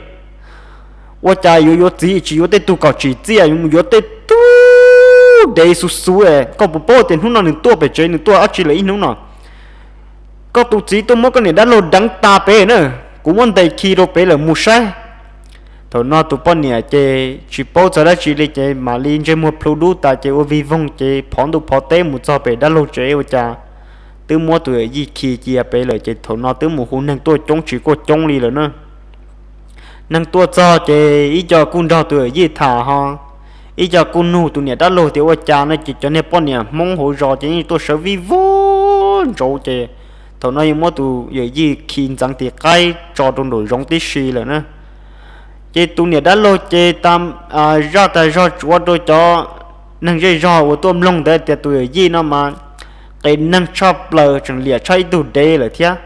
ua cas yuav yuav txiv tsis yuav tej tug kom tsim txiaj, yuav mus yuav tej tug dev xuv xuv, koj puas paub tias hnub no nws tuaj pem tsev nws tuaj dab tsi lawm ib hnub no? Koj tus txiv tuaj muab koj niam dab laug deev tas pem na, kuv muab ntes khi rau pem lawm mus saib. Thaum no tus poj niam ces tsis paub txog dab tsi li ces mam li ntsej muag plhu dub tas ces ua vig voog ces phov ntuj phov teb mus txog pem dab laug tsev ua cas twb muab tus yawm yij khi cia pem lawm ces thaum no twb mus hu neeg tuaj coob tsis kuaj coob li lawm na. Neeg tuaj txog ces ib co kuj nrog tus yawm yij tham ho ib co kuj nug tus niam dab laug tias ua cas no ces cov niag poj niam Hmoob hauv zos ces yeej tuaj sawv vij vog ntsauv ces thaum no yeej muab tus yawm yij khi ntxeev tis qaib tso rau nraum zoov tib si lawm na. Ces tus niam dab laug ces zaj tas zog tsuav rau cov neeg zej zog uas tuaj mloog ntawd tias tus yawm yij no mas qes neeg tshaj plaws tseem liam tshaj ib tug dev lawm thiab.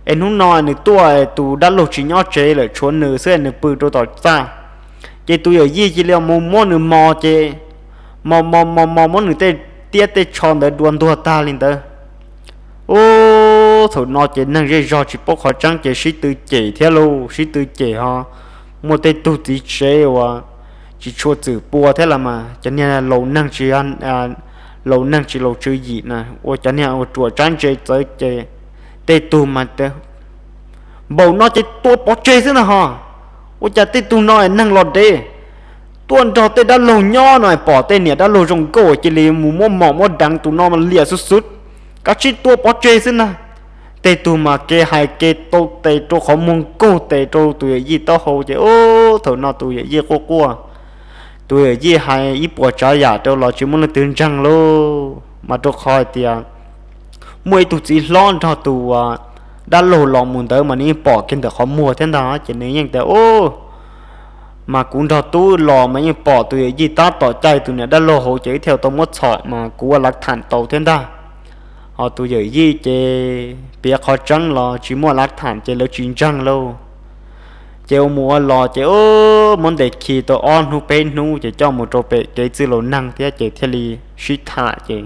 Es hnub no nws tuaj tus dab laug tsis nyob tsev lawm tshuav nws xwb nws pw rau tom txaj. Ces tus yawm yij cia li mus muab nws mos ces mos mos mos mos muab nws tej tiab tej tsho ntawd dua ntuag tag li ntawd. Ub, thaum no ces neeg zej zog tsis paub qhov tseeb ces sib tw cem thiab lauj, sib tw cem ho muaj tej tug txiv tsev uas tsis tshua txwm pua thiab los mas cov niag laus neeg tsis, laus neeg tsis laus tswv yim na ua cov niag ua ruam tsab ntse txawv ces tej tug mas npaum no ces tua pov tseg xwb na ho. Ua cas tej tug no neeg los dev tuaj nrog tej dab laug nyob no pom tej niam dab laug zoo nkauj cia li mus muab mos muab deev, tus no mas liam xwb xwb, kav tsij tua pov tseg xwb na. Tej tug mas kev hais kev tau tes rau qhov muag nkaug tes rau tus yawm yij taub hau ces ub, thaum no tus yawm yij quaj quaj. Tus yawm yij hais ib puas tsav yam rau los tsis muaj leej twg ntseeg lauj, mas rau qhov hais tias muaj ib tug txiv hlob nrog tus dab laug los mus ntawd mas nws yeej pom kiag ntawm qhov muag thiab ntag ces nws yeej tias ub, mas kuv nrog tub los mas yeej pom tus yawm yij tab tom caij tus niam dab laug hauv ces wb thiaj tau muab txhom mas kuv ua lav tham tau thiab ntag. Ho tus yawm yij ces piav qhov tseeb los tsis muaj lav tham ces lawv tsis ntseeg lauj. Ces ua mus ua los ces ub, muab ntes khi tau ob hnub peb hnub ces coj mus rau pem kev txwj laus neeg thiab ces thiaj li sib tham ces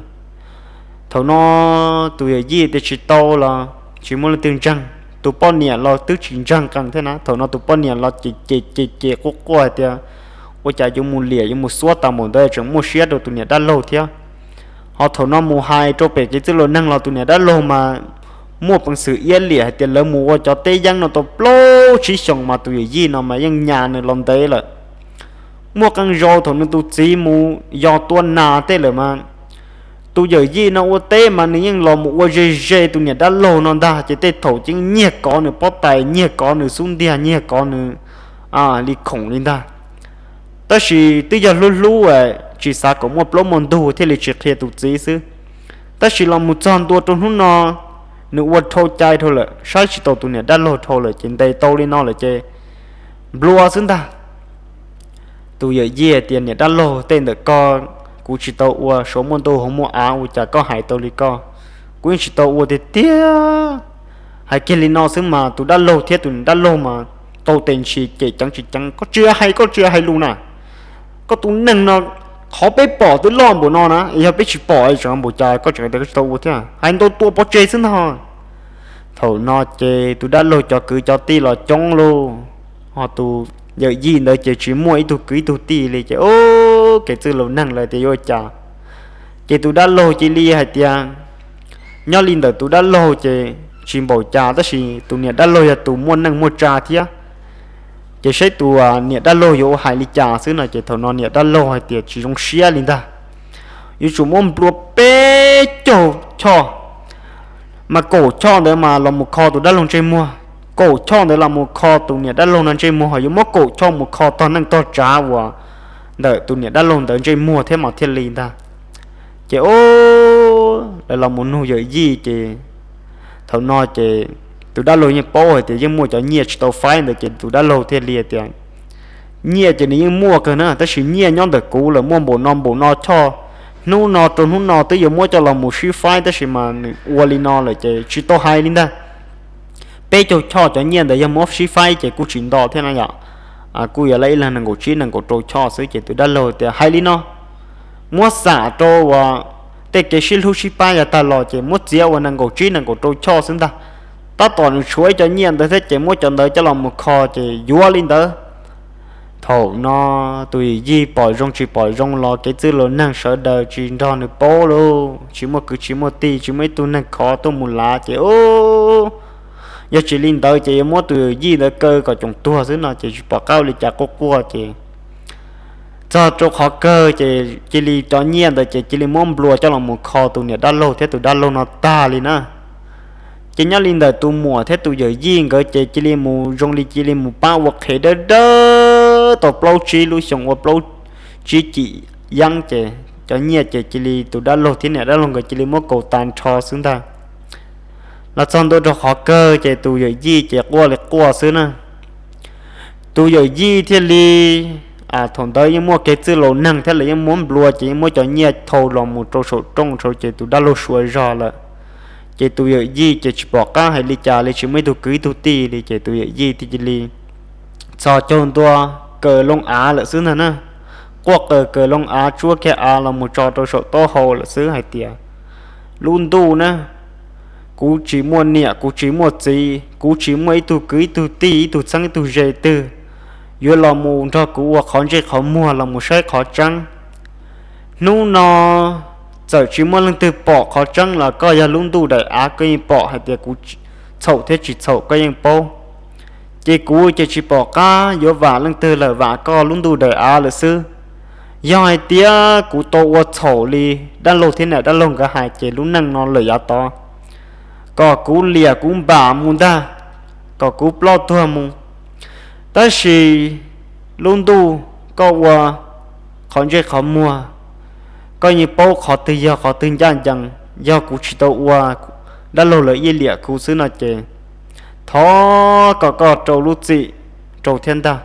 thaum no tus yawm yij tias tsis tau los tsis muaj leej twg ntseeg. tus poj niam los twb tsis ntseeg qees thiab na. Thaum no tus poj niam los ces ces ces ces quaj quaj hais tias ua cas yuav mus liam yuav mus xuab tas npaum ntawd tseem muaj siab rau tus niam dab laug thiab. Ho thaum no mus hais rau pem kev txwj laus neeg los tus niam dab laug mas muaj peev xwm iab liam hais tias lawv mus ua cov teb yeeb no tau plaub tsib xyoos mas tus yawm yij no mas yeej nyas nws los ntev lawm. Muaj qee zaus thaum nws tus txiv mus yos tua nas tej lawm mas tus yawm yij no ua teb mas nws yeej los mus ua ze ze tus niam dab laug no ntag, ces tej thaum ces nyiag kov nws pob tais, nyiag kov nws xub ntiag, nyiag kov nws li khoom li ntag. Tab sis twb yog hlub hlub tsis xav kom muaj plaub muaj ntug thiaj li tsis qhia tus txiv xwb. Tab sis los mus txog ntua rau hnub no nws ua dhau cai dhau lawm, saib tsis taus tus niam dab laug dhau lawm ces ntes tau li no lawm ces nplua xwb ntag. Tus yawm yij tias niam dab laug, tej ntawm koj kuv tsis tau ua, saum muaj ntuj hauv muaj av, ua cas koj hais tau li koj? Kuv yeej tsis tau ua tiag tiag. Hais kiag li no xwb mas tus dab laug thiab tus niam dab laug mas tau tes ntshis cem ceev tsis ceev, koj tsis hais, koj tsis hais lus na. Koj tus neeg no, qhov peb pom twb loj npaum no na, yog peb tsis pom tseem npaum cas koj tseem tias koj tsis tau ua thiab, hais ntau tua pov tseg xwb ntag. Thaum no ces tus dab laug cov kwv cov tij los coob lauj, ho tus yawm yij ntawd ces tsis muaj ib tug kwv ib tug tij li ces ub, kev txwj laus neeg lawv tias yuav ua cas. Ces tus dab laug cia li hais tias nyob li ntawm tus dab laug ces tsis npaum cas tab sis tus niam dab laug yog tus muaj neej muaj tsa thiab. Ces saib tus niam dab laug yuav ua hais li cas xwb no ces thaum no niam dab laug hais tias tsis zoo siab li ntag, yuav tsum muab nplua peb caug choj, mas kaum choj ntawd mas los mus kho tus dab laug ntsej muag, kaum choj ntawd los mus kho tus niam dab laug no ntsej muag, ho yuav muab kaum choj mus kho tog neej tog tsav uas ntawm tus niam dab laug ntawd ntsej muag thiab mas thiaj li ntag. Ces ub, lawv los mus nug yawm yij ces thaum no ces tus dab laug yeej paub hais tias yeej muaj cov nyiaj tsis tau faib ntawd ces tus dab laug thiaj li tias nyiaj ces nws yeej muaj kawg na, tab sis nyiaj nyob ntawm kuv lawm, muaj npaum no npaum no choj, hnub no rau hnub no twb yuav muab coj los mus sib faib tab sis mas nws ua li no lawm ces tsis tau hais li ntag. Peb caug choj cov nyiaj ntawd yog muab sib faib ces kuj tsis nto thiab na yom, kuj yuav lawm ib leeg nees nkaum tsib nees nkaum rau choj xwb ces tus dab laug tias hais li no, muab xam rau uas tej kev sib hlub sib pab yav tag los ces muab txiav ua nees nkaum tsib nees nkaum rau choj xwb ntag. Tab tom nws tshuav ib co nyiaj ntawd thiab ces muab cov ntawd coj los mus kho ces yuav li ntawd. Thaum no tus yawm yij pom zoo tsis pom zoo los kev txwj laus neeg sawv daws tsis nrog nws paub lauj, tsis muaj kwv tsis muaj tij, tsis muaj ib tug neeg khov tuaj mus lav ces ub, yog tsis li ntawd ces yuav muab tus yawm yij ntawd kaw kom coom tuag xwb no ces tsis pom qab ua li cas, quaj quaj ces txog rau qhov kawg ces cia li cov nyiaj ntawd ces cia li muab nplua coj los mus kho tus niam dab laug thiab tus dab laug no tag li na. Ces nyob li ntawm tus muam thiab tus yawm yij nkawd ces cia li mus zoo li cia li mus pab ua qhev dawb dawb tau plaub tsib lub xyoo, ua plaub tsib cim yeeb ces cov nyiaj ces cia li tus dab laug thiab niam dab laug nkawd cia li muab kaus tas nrho xwb ntag. Los txog ntua rau qhov kawg ces tus yawm yij ces quaj li quaj xwb na. Tus yawm yij thiaj li, thaum ntawd yeej muaj kev txwj laus neeg thiab lawv yeej muab nplua ces yeej muab cov nyiaj thau los mus rau saum rooj rau ces tus dab laug suav zog lawm. Ces tus yawm yij ces tsis pom qab hais li cas li, tsis muaj ib tug kwv ib tug tij li ces tus yawm yij thiaj cia li txhos caug ntua kaw loo av lawm xwb ntag na. Quaj qaws kaw loo av, tsuab kiag av los mus tso rau saum taub hau lawm xwb hais tias, lub ntuj na, kuv tsis muaj niam, kuv tsis muaj txiv, kuv tsis muaj ib tug kwv ib tug tij, ib tug txheeb ib tug ze twg yuav los mus nrog kuv ua qhov ntsej qhov muag los mus saib qhov tseeb. Hnub no txawm tsis muaj leej twg pom qhov tseeb los koj yog lub ntuj daim av koj yeej pom hais tias kuv txhaum thiab tsis txhaum koj yeej paub. Ces kuv ces tsis pom qab yuav vam leej twg lawm, vam koj lub ntuj daim av lawm xwb. Yog hais tias kuv tau ua txhaum li dab laug thiab niam dab laug nkawd hais ces lub neej no lawm yav tod kom kuv liam kuv npam mus ntag, kom kuv ploj tuag mus. Tab sis lub ntuj, koj ua qhov ntsej qhov muag, koj yeej paub qhov twg yog qhov twg ncaj ncees. Yog kuv tsis tau ua, dab laug lawv ib liam kuv xwb no ces thov kom koj rau lub txim rau thiab ntag.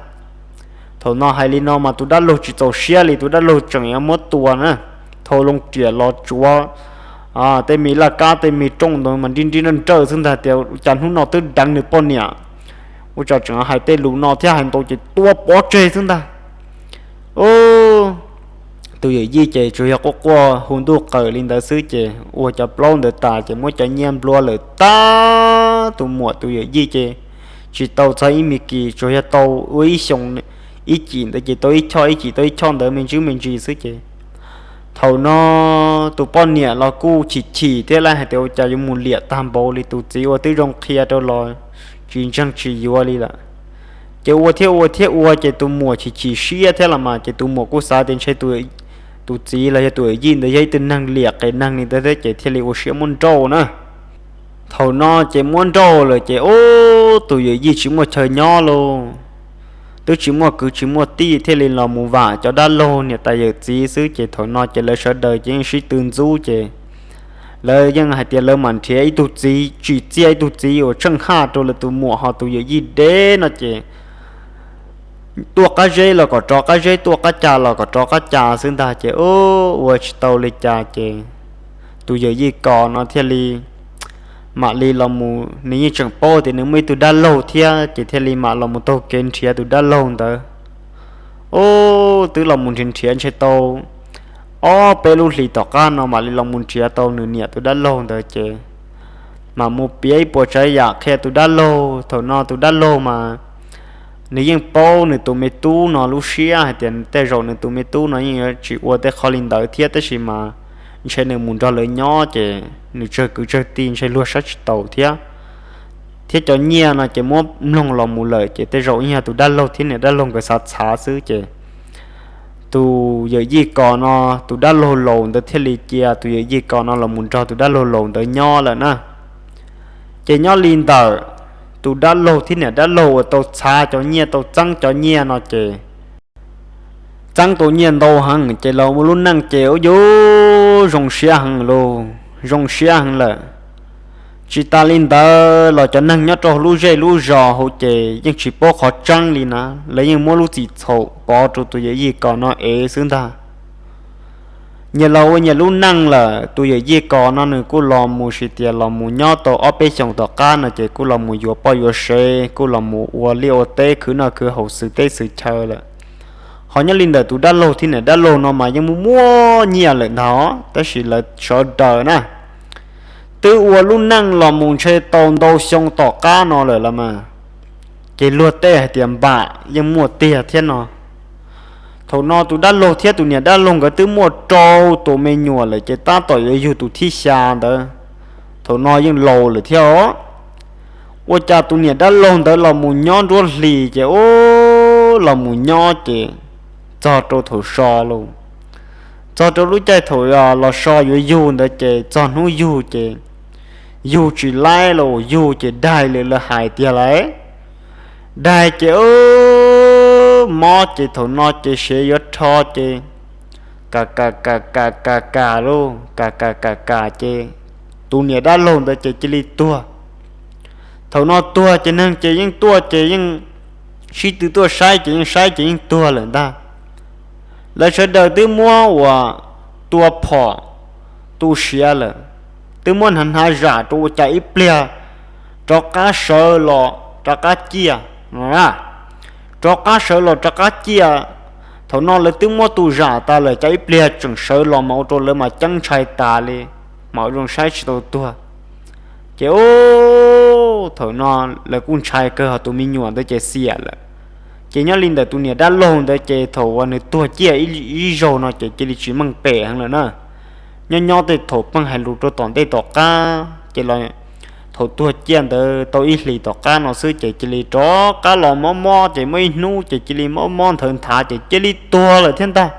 Thaum no hais li no mas tus dab laug tsis txaus siab li, tus dab laug tseem yuav muab tua na, thau loo riam los tsuav tej me laj kab tej me rooj ntawd mas nrib nrib nrawj nrawj xwb ntag tias cas hnub no twb deev nws poj niam, ua cas tseem hais tej lus no thiab, hais ntau ces tua pov tseg xwb ntag. tus yawm yij ces tsuas yog quaj quaj hu ntuj qaws li ntawd xwb ces ua cov plaub ntawd tas ces muab cov nyiaj nplua lawm tag. Tus muam tus yawm yij ces tsis tau txog ib me kis, tsuas yog tau ua ib xyoo ib cim ntawd ces tau ib choj ib cim tau ib choj ntawd me ntsis me ntsis xwb ces thaum no tus poj niam los kuj chim chim thiab lawm hais tias ua cas yuav mus liam tag npaum li, tus txiv uas twb zoo qhia rau los tsis ntseeg tsis yuav li lawm. Ces ua thiab ua thiab ua ces tus muam chim chim siab thiab los mas ces tus muam kuj xav tias ntshe tus txiv los yog tus yawm yij ntawd yog ib tug neeg liam qias neeg li ntawd thiab ces thiaj li ua siab muab nrauj na. Thaum no ces muab nrauj lawm ces ub, tus yawm yij tsis muaj chaw nyob lauj, twb tsis muaj kwv tsis muaj tij thiaj li los mus vam cov dab laug niam tais yawm txiv xwb ces thaum no ces lawv sawv daws ces yeej sib tw ntxub ces lawv yeej hais tias lawv mam nrhiav ib tug txiv tsim txiaj, ib tug txiv uas tsheej haj rau lawv tus muam ho tus yawm yij deb no ces tuaj qab zeb los kom rov qab zeb, tuaj qab ca los kom rov qab ca xwb ntag ces ub, ua tsis tau li cas ces tus yawm yij Kos no thiaj li mam li los mus, nws yeej tseem paub tias nws muaj ib tug dab laug thiab ces thiaj li mam los mus taug kev nrhiav tus dab laug ntawd. Ub, twb los mus nrhiav nrhiav ntshe tau ob peb lub hlis tom qab no mam li los mus nrhiav tau nws niam tus dab laug ntawd ces mam mus piav ib puas tsav yam qhia tus dab laug. Thaum no tus dab laug mas nws yeej paub nws tus me tub no lub siab hais tias tej zaum nws tus me tub no yeej yuav tsis ua tej qhov li ntawd thiab tab sis mas ntshe nws mus nrog lawv nyob ces nws tsawg kwv tsawg tij ntshe luag saib tsis taus thiab, thiab cov nyiaj no ces muab mloog los mus lawm ces tej zaum yog tus dab laug thiab niam dab laug nkawd xav txhav xwb ces tus yawm yij Kos no, tus dab laug laus ntawd thiaj li cia tus yawm yij Kos no los mus nrog tus dab laug laus ntawd nyob lawm na. Ces nyob li ntawm tus dab laug thiab niam dab laug uas tau txhav cov nyiaj tau txeeb cov nyiaj no ces txeeb tau nyiaj ntau heev ces lawv ua lub neej ces ua yuv zoo siab heev lauj, zoo siab heev lawm. Tsis tas li ntawd los cov neeg nyob rau lub zej lub zos hauv ces yeej tsis paub qhov tseeb li na, lawv yeej muab lub txim txhaum pov rau tus yawm yij Kos no ev xwb ntag. Nyias los ua nyias lub neej lawm, tus yawm yij Kos no nws kuj los mus tsis tias los mus nyob tau ob peb xyoos tom qab no ces kuj los mus yuav poj yuav sev, kuj los mus ua liaj ua teb khwv noj khwv haus xwm teb xwm chaw lawm. Ho nyob li ntawm tus dab laug thiab niam dab laug no mas yeej muaj muaj nyiaj lawm ntag tab sis lawv sawv daws na twb ua lub neej los mus ntshe tau ntau xyoo tom qab no lawm los mas ces luag tej hais tias npam yeej muaj tiag thiab no. Thaum no tus dab laug thiab tus niam dab laug nkawd twb muaj rau tus me nyuam lawm ces tab tom yuav yug tus thib xya ntawd, thaum no yeej laus lawm thiab os. Ua cas tus niam dab laug ntawd los mus nyob nruab hlis ces ub, los mus nyob ces txog rau thaum so lauj, txog rau lub caij thaum los so yuav yug ntawd ces txog hnub yug ces yug tsis laib los yug ces daig li lawv hais tiag lawm. Daig ces ub, mob ces thaum no ces sev yuav rho ces ka ka ka ka ka ka lauj, ka ka ka ka ces tus niam dab laug ntawd ces cia li tuag. Thaum no tuag ces neeg ces yeej tuaj ces yeej sib tw tuaj saib ces yeej saib ces yeej tuag lawm ntag. Lawv sawv daws twb muab uas tua phom tu siav lawm, twb muab hnav hnav zam rau ua cas ib pliag rov qab sawv los rov qab ciaj no. Rov qab sawv los rov qab ciaj. Thaum no lawv twb muab tu zam tas lawm cas ib pliag tseem sawv los mas ua rau lawv mas ceeb ntshai tas li, mas ua zoo saib tsis tau tuag. Ces ub, thaum no lawv kuj ntshai kawg ho tus me nyuam ntawd ces xiam lawm. Ces nyob li ntawm tus niam dab laug ntawd ces thaum uas nws tuag ciaj ib zaug no ces cia li tsis meej pem heev lawm na. Nyob nyob tej thaum pheej hais lus rau tom ntej tom qab ces los thaum tuag ciaj ntawd tau ib hlis tom qab no xwb ces cia li rov qab los mob mob ces muaj ib hnub ces cia li mob mob nthawv nthav ces cia li tuag lawm thiab ntag.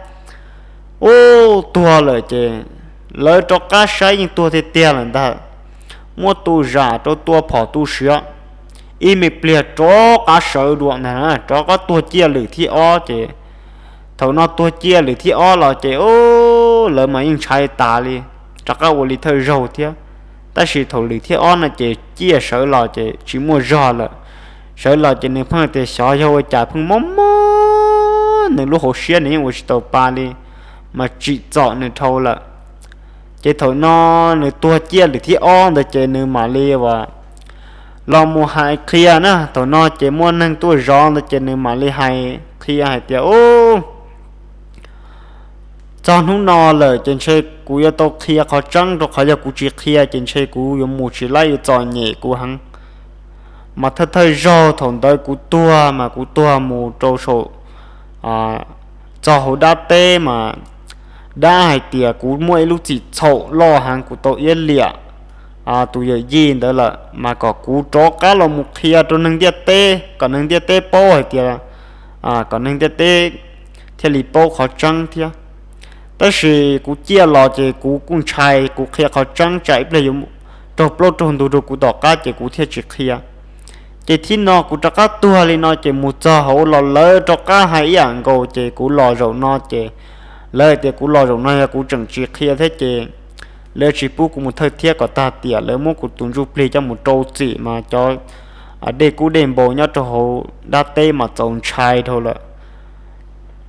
Ub, tuag lawm ces lawv rov qab saib yeej tuag tiag tiag lawm ntag. Muab tu zam rau tua phom tu siav, ib me pliag rov qab sawv dua ntag, rov qab tuag ciaj lwm thib ob ces thaum no tuag ciaj lwm thib ob los ces ub, lawv mas yeej ntshai tas li, rov qab ua li thawj zaug thiab. Tab sis thaum lwm thib ob no ces ciaj sawv los ces tsis muaj zog lawm. Sawv los ces nws pheej tias xyov yog ua cas pheej mob mob nws lub hauv siab nws yeej ua tsis tau pa li, mas tsim txom nws dhau lawm. Ces thaum no nws tuag ciaj lwm thib ob ntawd ces nws mam li uas los mus hais qhia na, thaum no ces muaj neeg tuaj zov ntawd ces nws mam li hais qhia hais tias ub, Txog hnub no lawm ces ntshe kuv yuav tau qhia qhov tseeb, rau qhov yog kuv tsis qhia ces ntshe kuv yuav mus tsis laib yuav txom nyem kuv heev. Mas thawj thawj zaug thaum ntawd kuv tuag mas kuv tuag mus rau saum, txog hauv dab teb mas dab hais tias kuv muaj ib lub txim txhaum loj heev, kuv tau iab liam tus yawm yij ntawd lawm, mas kom kuv rov qab los mus qhia rau neeg ntiaj teb, kom neeg ntiaj teb paub hais tias, kom neeg ntiaj teb thiaj li paub qhov tseeb thiab. Tab sis kuv ciaj los ces kuv kuj ntshai kuv qhia qhov tseeb tsam ib pliag yuav raug plaub raug ntug rau kuv tom qab ces kuv thiaj tsis qhia. Ces thib no kuv rov qab tuag li no ces mus txog hauv los lawv rov qab hais ib yam nkaus ces kuv los zaum no ces lawv hais tias kuv los zaum no yog kuv tseem tsis qhia thiab ces lawv tsis pub kuv mus thawj thiab kom tag tiam, lawv muab kuv tus ntsuj plig coj mus rau txim mas cov dej kub dej npau nyob rau hauv dab teb mas txaus ntshai dhau lawm.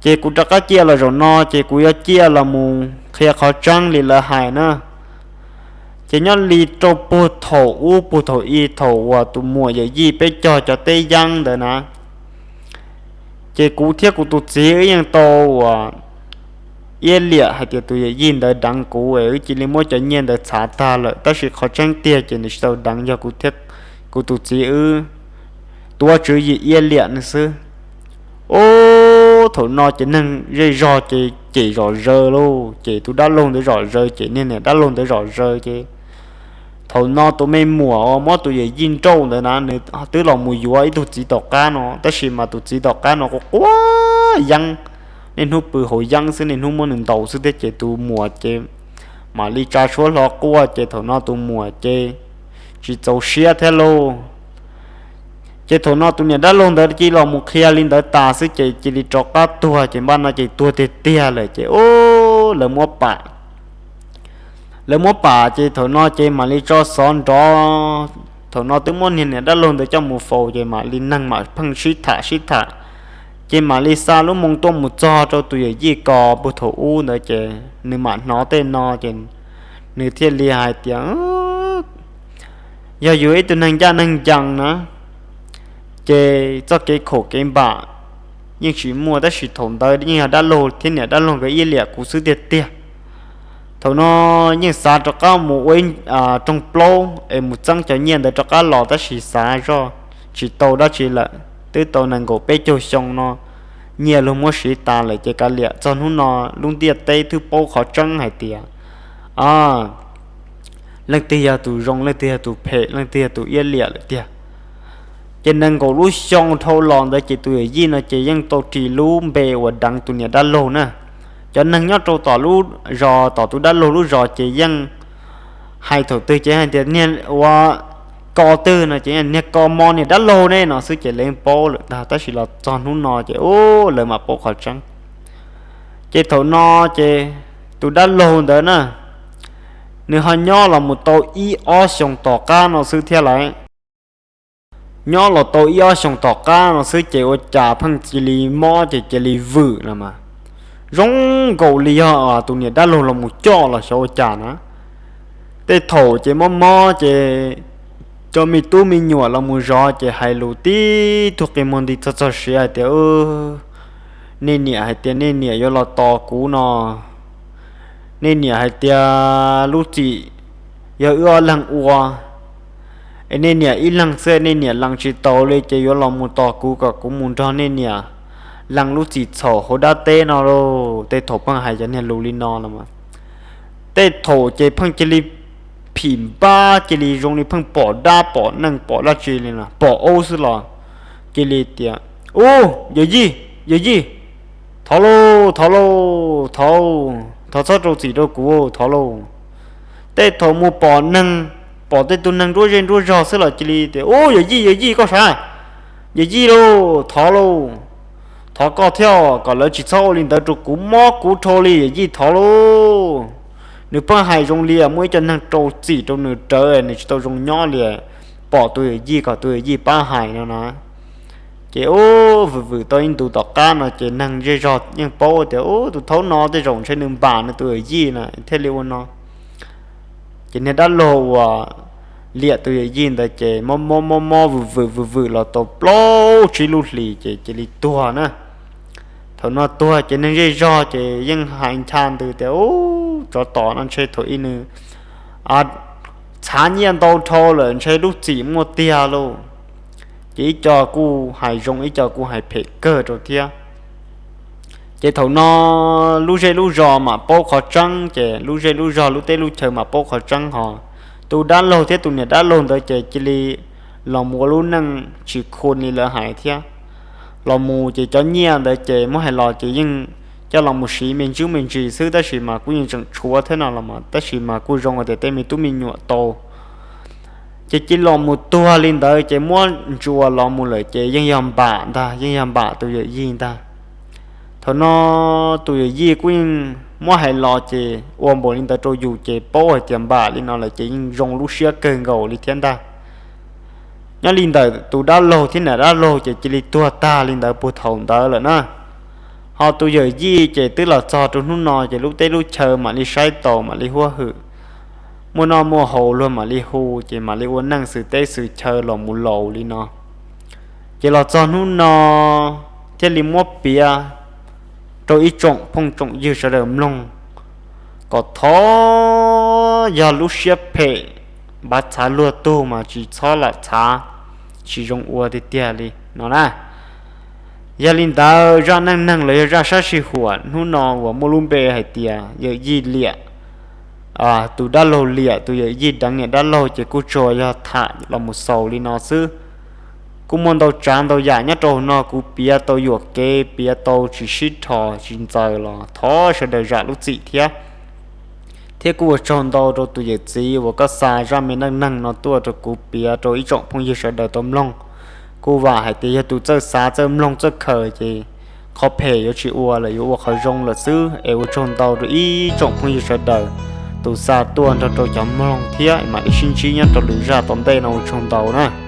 Ces kuv rov qab ciaj los zaum no ces kuv yuav ciaj los mus qhia qhov tseeb li lawv hais na. Ces nyob li rau puag thaum ub, puag thaum ub thaum uas tus muam yawm yij peb cog cov teb yeeb ntawd na, ces kuv thiab kuv tus txiv wb yeej tau uas iab liam hais tias tus yawm yij ntawd deev kuv es wb cia li muab cov nyiaj ntawd txhav tag lawm, tab sis qhov tseeb tiag ces nws tsis tau deev, yog kuv thiab kuv tus txiv wb tuav tswv yim iab liam nws xwb. Ub, thaum no ces neeg zej zog ces cem zom zaws lauj, cem tus dab laug ntawd zom zaws, cem niag niam dab laug ntawd zom zaws ces thaum no tus me muam uas muab tus yawm yij nrauj ntawd na nws twb los mus yuav ib tug txiv tom qab no, tab sis mas tus txiv tom qab no quav quav yeeb, niaj hnub pw hauv yeeb xwb, niaj hnub muab nws ntaus xwb thiab ces tus muam ces mam li tsa suab hlo quaj ces thaum no tus muam ces tsis txaus siab thiab lauj. Ces thaum no tus niam dab laug ntawd cia li los mus qhia li ntawd tas xwb ces cia li rov qab tuag ces npaj no ces tuag tiag tiag lawm ces ub, lawv muab pam lawv muab pam ces thaum no ces mam li tso xov nrov. Thaum no twb muab niag niam dab laug ntawd coj mus faus ces mam li neeg mam pheej sib tham sib tham, ces mam li xa lub moo tuaj mus txog rau tus yawm yij ko puag thaum ub ntawd ces nws mam hnov tej no ces nws thiaj li hais tias yog yus ib tug neeg ncaj neeg ncees na, ces txoj kev khaum kev npam yeej tsis muaj, tab sis thaum ntawd yeej yog dab laug thiab niam dab laug nkawd iab liam kuv xwb tiag tiag. Thaum no yeej xav rov qab mus ua ib rooj plaub es mus txeeb cov nyiaj ntawd rov qab los, tab sis xav zoj tsis tau dab tsi lawm, twb tau nees nkaum peb caug xyoo no nyiaj luag muab siv tas lawm ces kav liam, txog hnub no lub ntiaj teb twb paub qhov tseeb hais tias leej twg yog tus zoo, leej twg yog tus phem, leej twg yog tus iab liam lawm tiag. Ces nees nkaum lub xyoo dhau los ntawd ces tus yawm yij no ces yeej tau ris lub npe uas deev tus niam dab laug na. Cov neeg nyob rau tom lub zos, tom tus dab laug lub zos ces yeej hais thaum twg ces hais tias niag ua ko twg no ces niag ko mo niam dab laug ne no xwb ces lawv paub lawm ntag, tab sis los txog hnub no ces ub, lawv mam paub qhov tseeb. Ces thaum no ces tus dab laug ntawd na, nws ho nyob los mus tau ib ob xyoos tom qab no xwb thiab lawm. Nyob los tau ib ob xyoos tom qab no xwb ces ua cas pheej cia li mob ces cia li vwm los mas zoo nkaus li yog tus niam dab laug los mus coj los xyov ua cas na. Tej thaum ces mob mob ces cov me tub me nyuam los mus zov ces hais lus tib tug qi muag nti txog txog siav hais tias nej niam hais tias nej niam yuav los tos kuv no, nej niam hais tias lub txim yog wb ob leeg ua, es nej niam ib leeg xwb nej niam lees tsis taus li ces yuav los mus tos kuv kom kuv mus nrog nej niam lees lub txim txhaum hauv dab teb no lauj. Tej thaum pheej hais cov niag lus li no los mas tej thaum ces pheej cia li phim npab, cia li zoo li pheej pom dab pom neeg pom dab tsi li no, pom aub xwb los cia li tias, ub, yawm yij, yawm yij, thov lauj, thov lauj, thov, thov txhob rau txim rau kuv, thov lauj. Tej thaum mus pom neeg, pom tej tug neeg nruab zej nruab zog xwb los cia li tias, ub, yawm yij, yawm yij, koj sav, yawm yij lauj, thov lauj, thov koj thiab kom lawv tsis txhob ua li ntawd rau kuv, mob kuv dhau li, yawm yij, thov lauj. Nws pheej hais zoo li muaj ib co neeg rau txim rau nws rawv, nws tsis tau zoo nyob li, pom tus yawm yij kom tus yawm yij pab hais no na. Ces ub, vwm vwm tau ib ntus tom qab no ces neeg zej zog yeej paub tias ub, tus thaub no tej zaum ntshe nws npam nws tus yawm yij na thiaj li ua no. Ces niag dab laug uas liam tus yawm yij ntawd ces mob mob mob mob vwm vwm vwm vwm los tau plaub tsib lub hlis ces cia li tuag na. Thaum no tuag ces neeg zej zog ces yeej hais ncha ntws tias, Ub, tsov tom no ntshe thaum ub nws txhav nyiaj ntau dhau lawm ntshe lub txim muaj tiag lauj. Ces ib co kuj hais zoo ib co kuj hais phem kawg rau thiab. Ces thaum no lub zej lub zos mam paub qhov tseeb, ces lub zej lub zog lub teb lub chaw mam paub qhov tseeb hos. Tus dab laug thiab tus niam dab laug ntawd ces cia li los mus ua lub neej tsis khua li lawv hais thiab. Los mus ces cov nyiaj ntawd ces muab hais los ces yeej coj los mus siv me ntsis me ntsis xwb, tab sis mas kuj yeej tseem tshuav thiab no los mas, tab sis mas kuj zoo tias tej me tub me nyuam tau. Ces cia li los mus tuag li ntawd ces muab ntsuas los mus lawm ces yeej yog npam ntag, yeej yog npam tus yawm yij ntag. Thaum no tus yawm yij kuj yeej muab hais los ces ua npaum li ntawd rau yus ces paub hais tias npam li no lawm ces yeej zoo lub siab kawg nkaus li thiab ntag. Nyob li ntawm tus dab laug thiab niam dab laug ces cia li tuag tag li ntawd puag thaum ntawd lawm na. Ho tus yawm yij ces twb los txog rau hnub no ces lub teb lub chaw mam li saib taus mam li huab hwm, muaj noj muaj haus luag mam li hu, ces mam li ua neej xwm teb xwm chaw los mus laus li no. Ces los txog hnub no thiaj li muab piav rau ib tsoom phooj tsoom ywg sawv daws mloog kom thov yog lub siab phem npav txhav luag tug mas tsis txhob lam txhav, tsis zoo ua tiag tiag li no na. Yog li ntawd zaj neej neeg los yog zaj sab sij huam hnub no uas muaj lub npe hais tias yawm yij liam, tus dab laug liam tus yawm yij deev niam dab laug ces kuj tsuas yog tham los mus xaus li no xwb. Kuj muaj ntau tsav ntau yam nyob rau hauv no kuv piav tau yuam kev piav tau tsis sib dhos tsis ntxaws los thov sawv daws zam lub txim thiab. Thiab kuj ua tsaug ntau rau tus yawm txiv uas koj xa zaj me neej neeg no tuaj rau kuv piav rau ib tsoom phooj ywg sawv daws tau mloog. Kuj vam hais tias yog tus txawj xav txawj mloog txawj khaws ces qhov phem yuav tsis ua lawm yuav ua qhov zoo lawm xwb. Es ua tsaug ntau rau ib tsoom phooj ywg sawv daws tus xa tuaj nrog rau cov mloog thiab mam li sib ntsib nyob rau lwm zaj tom ntej no, ua tsaug ntau na.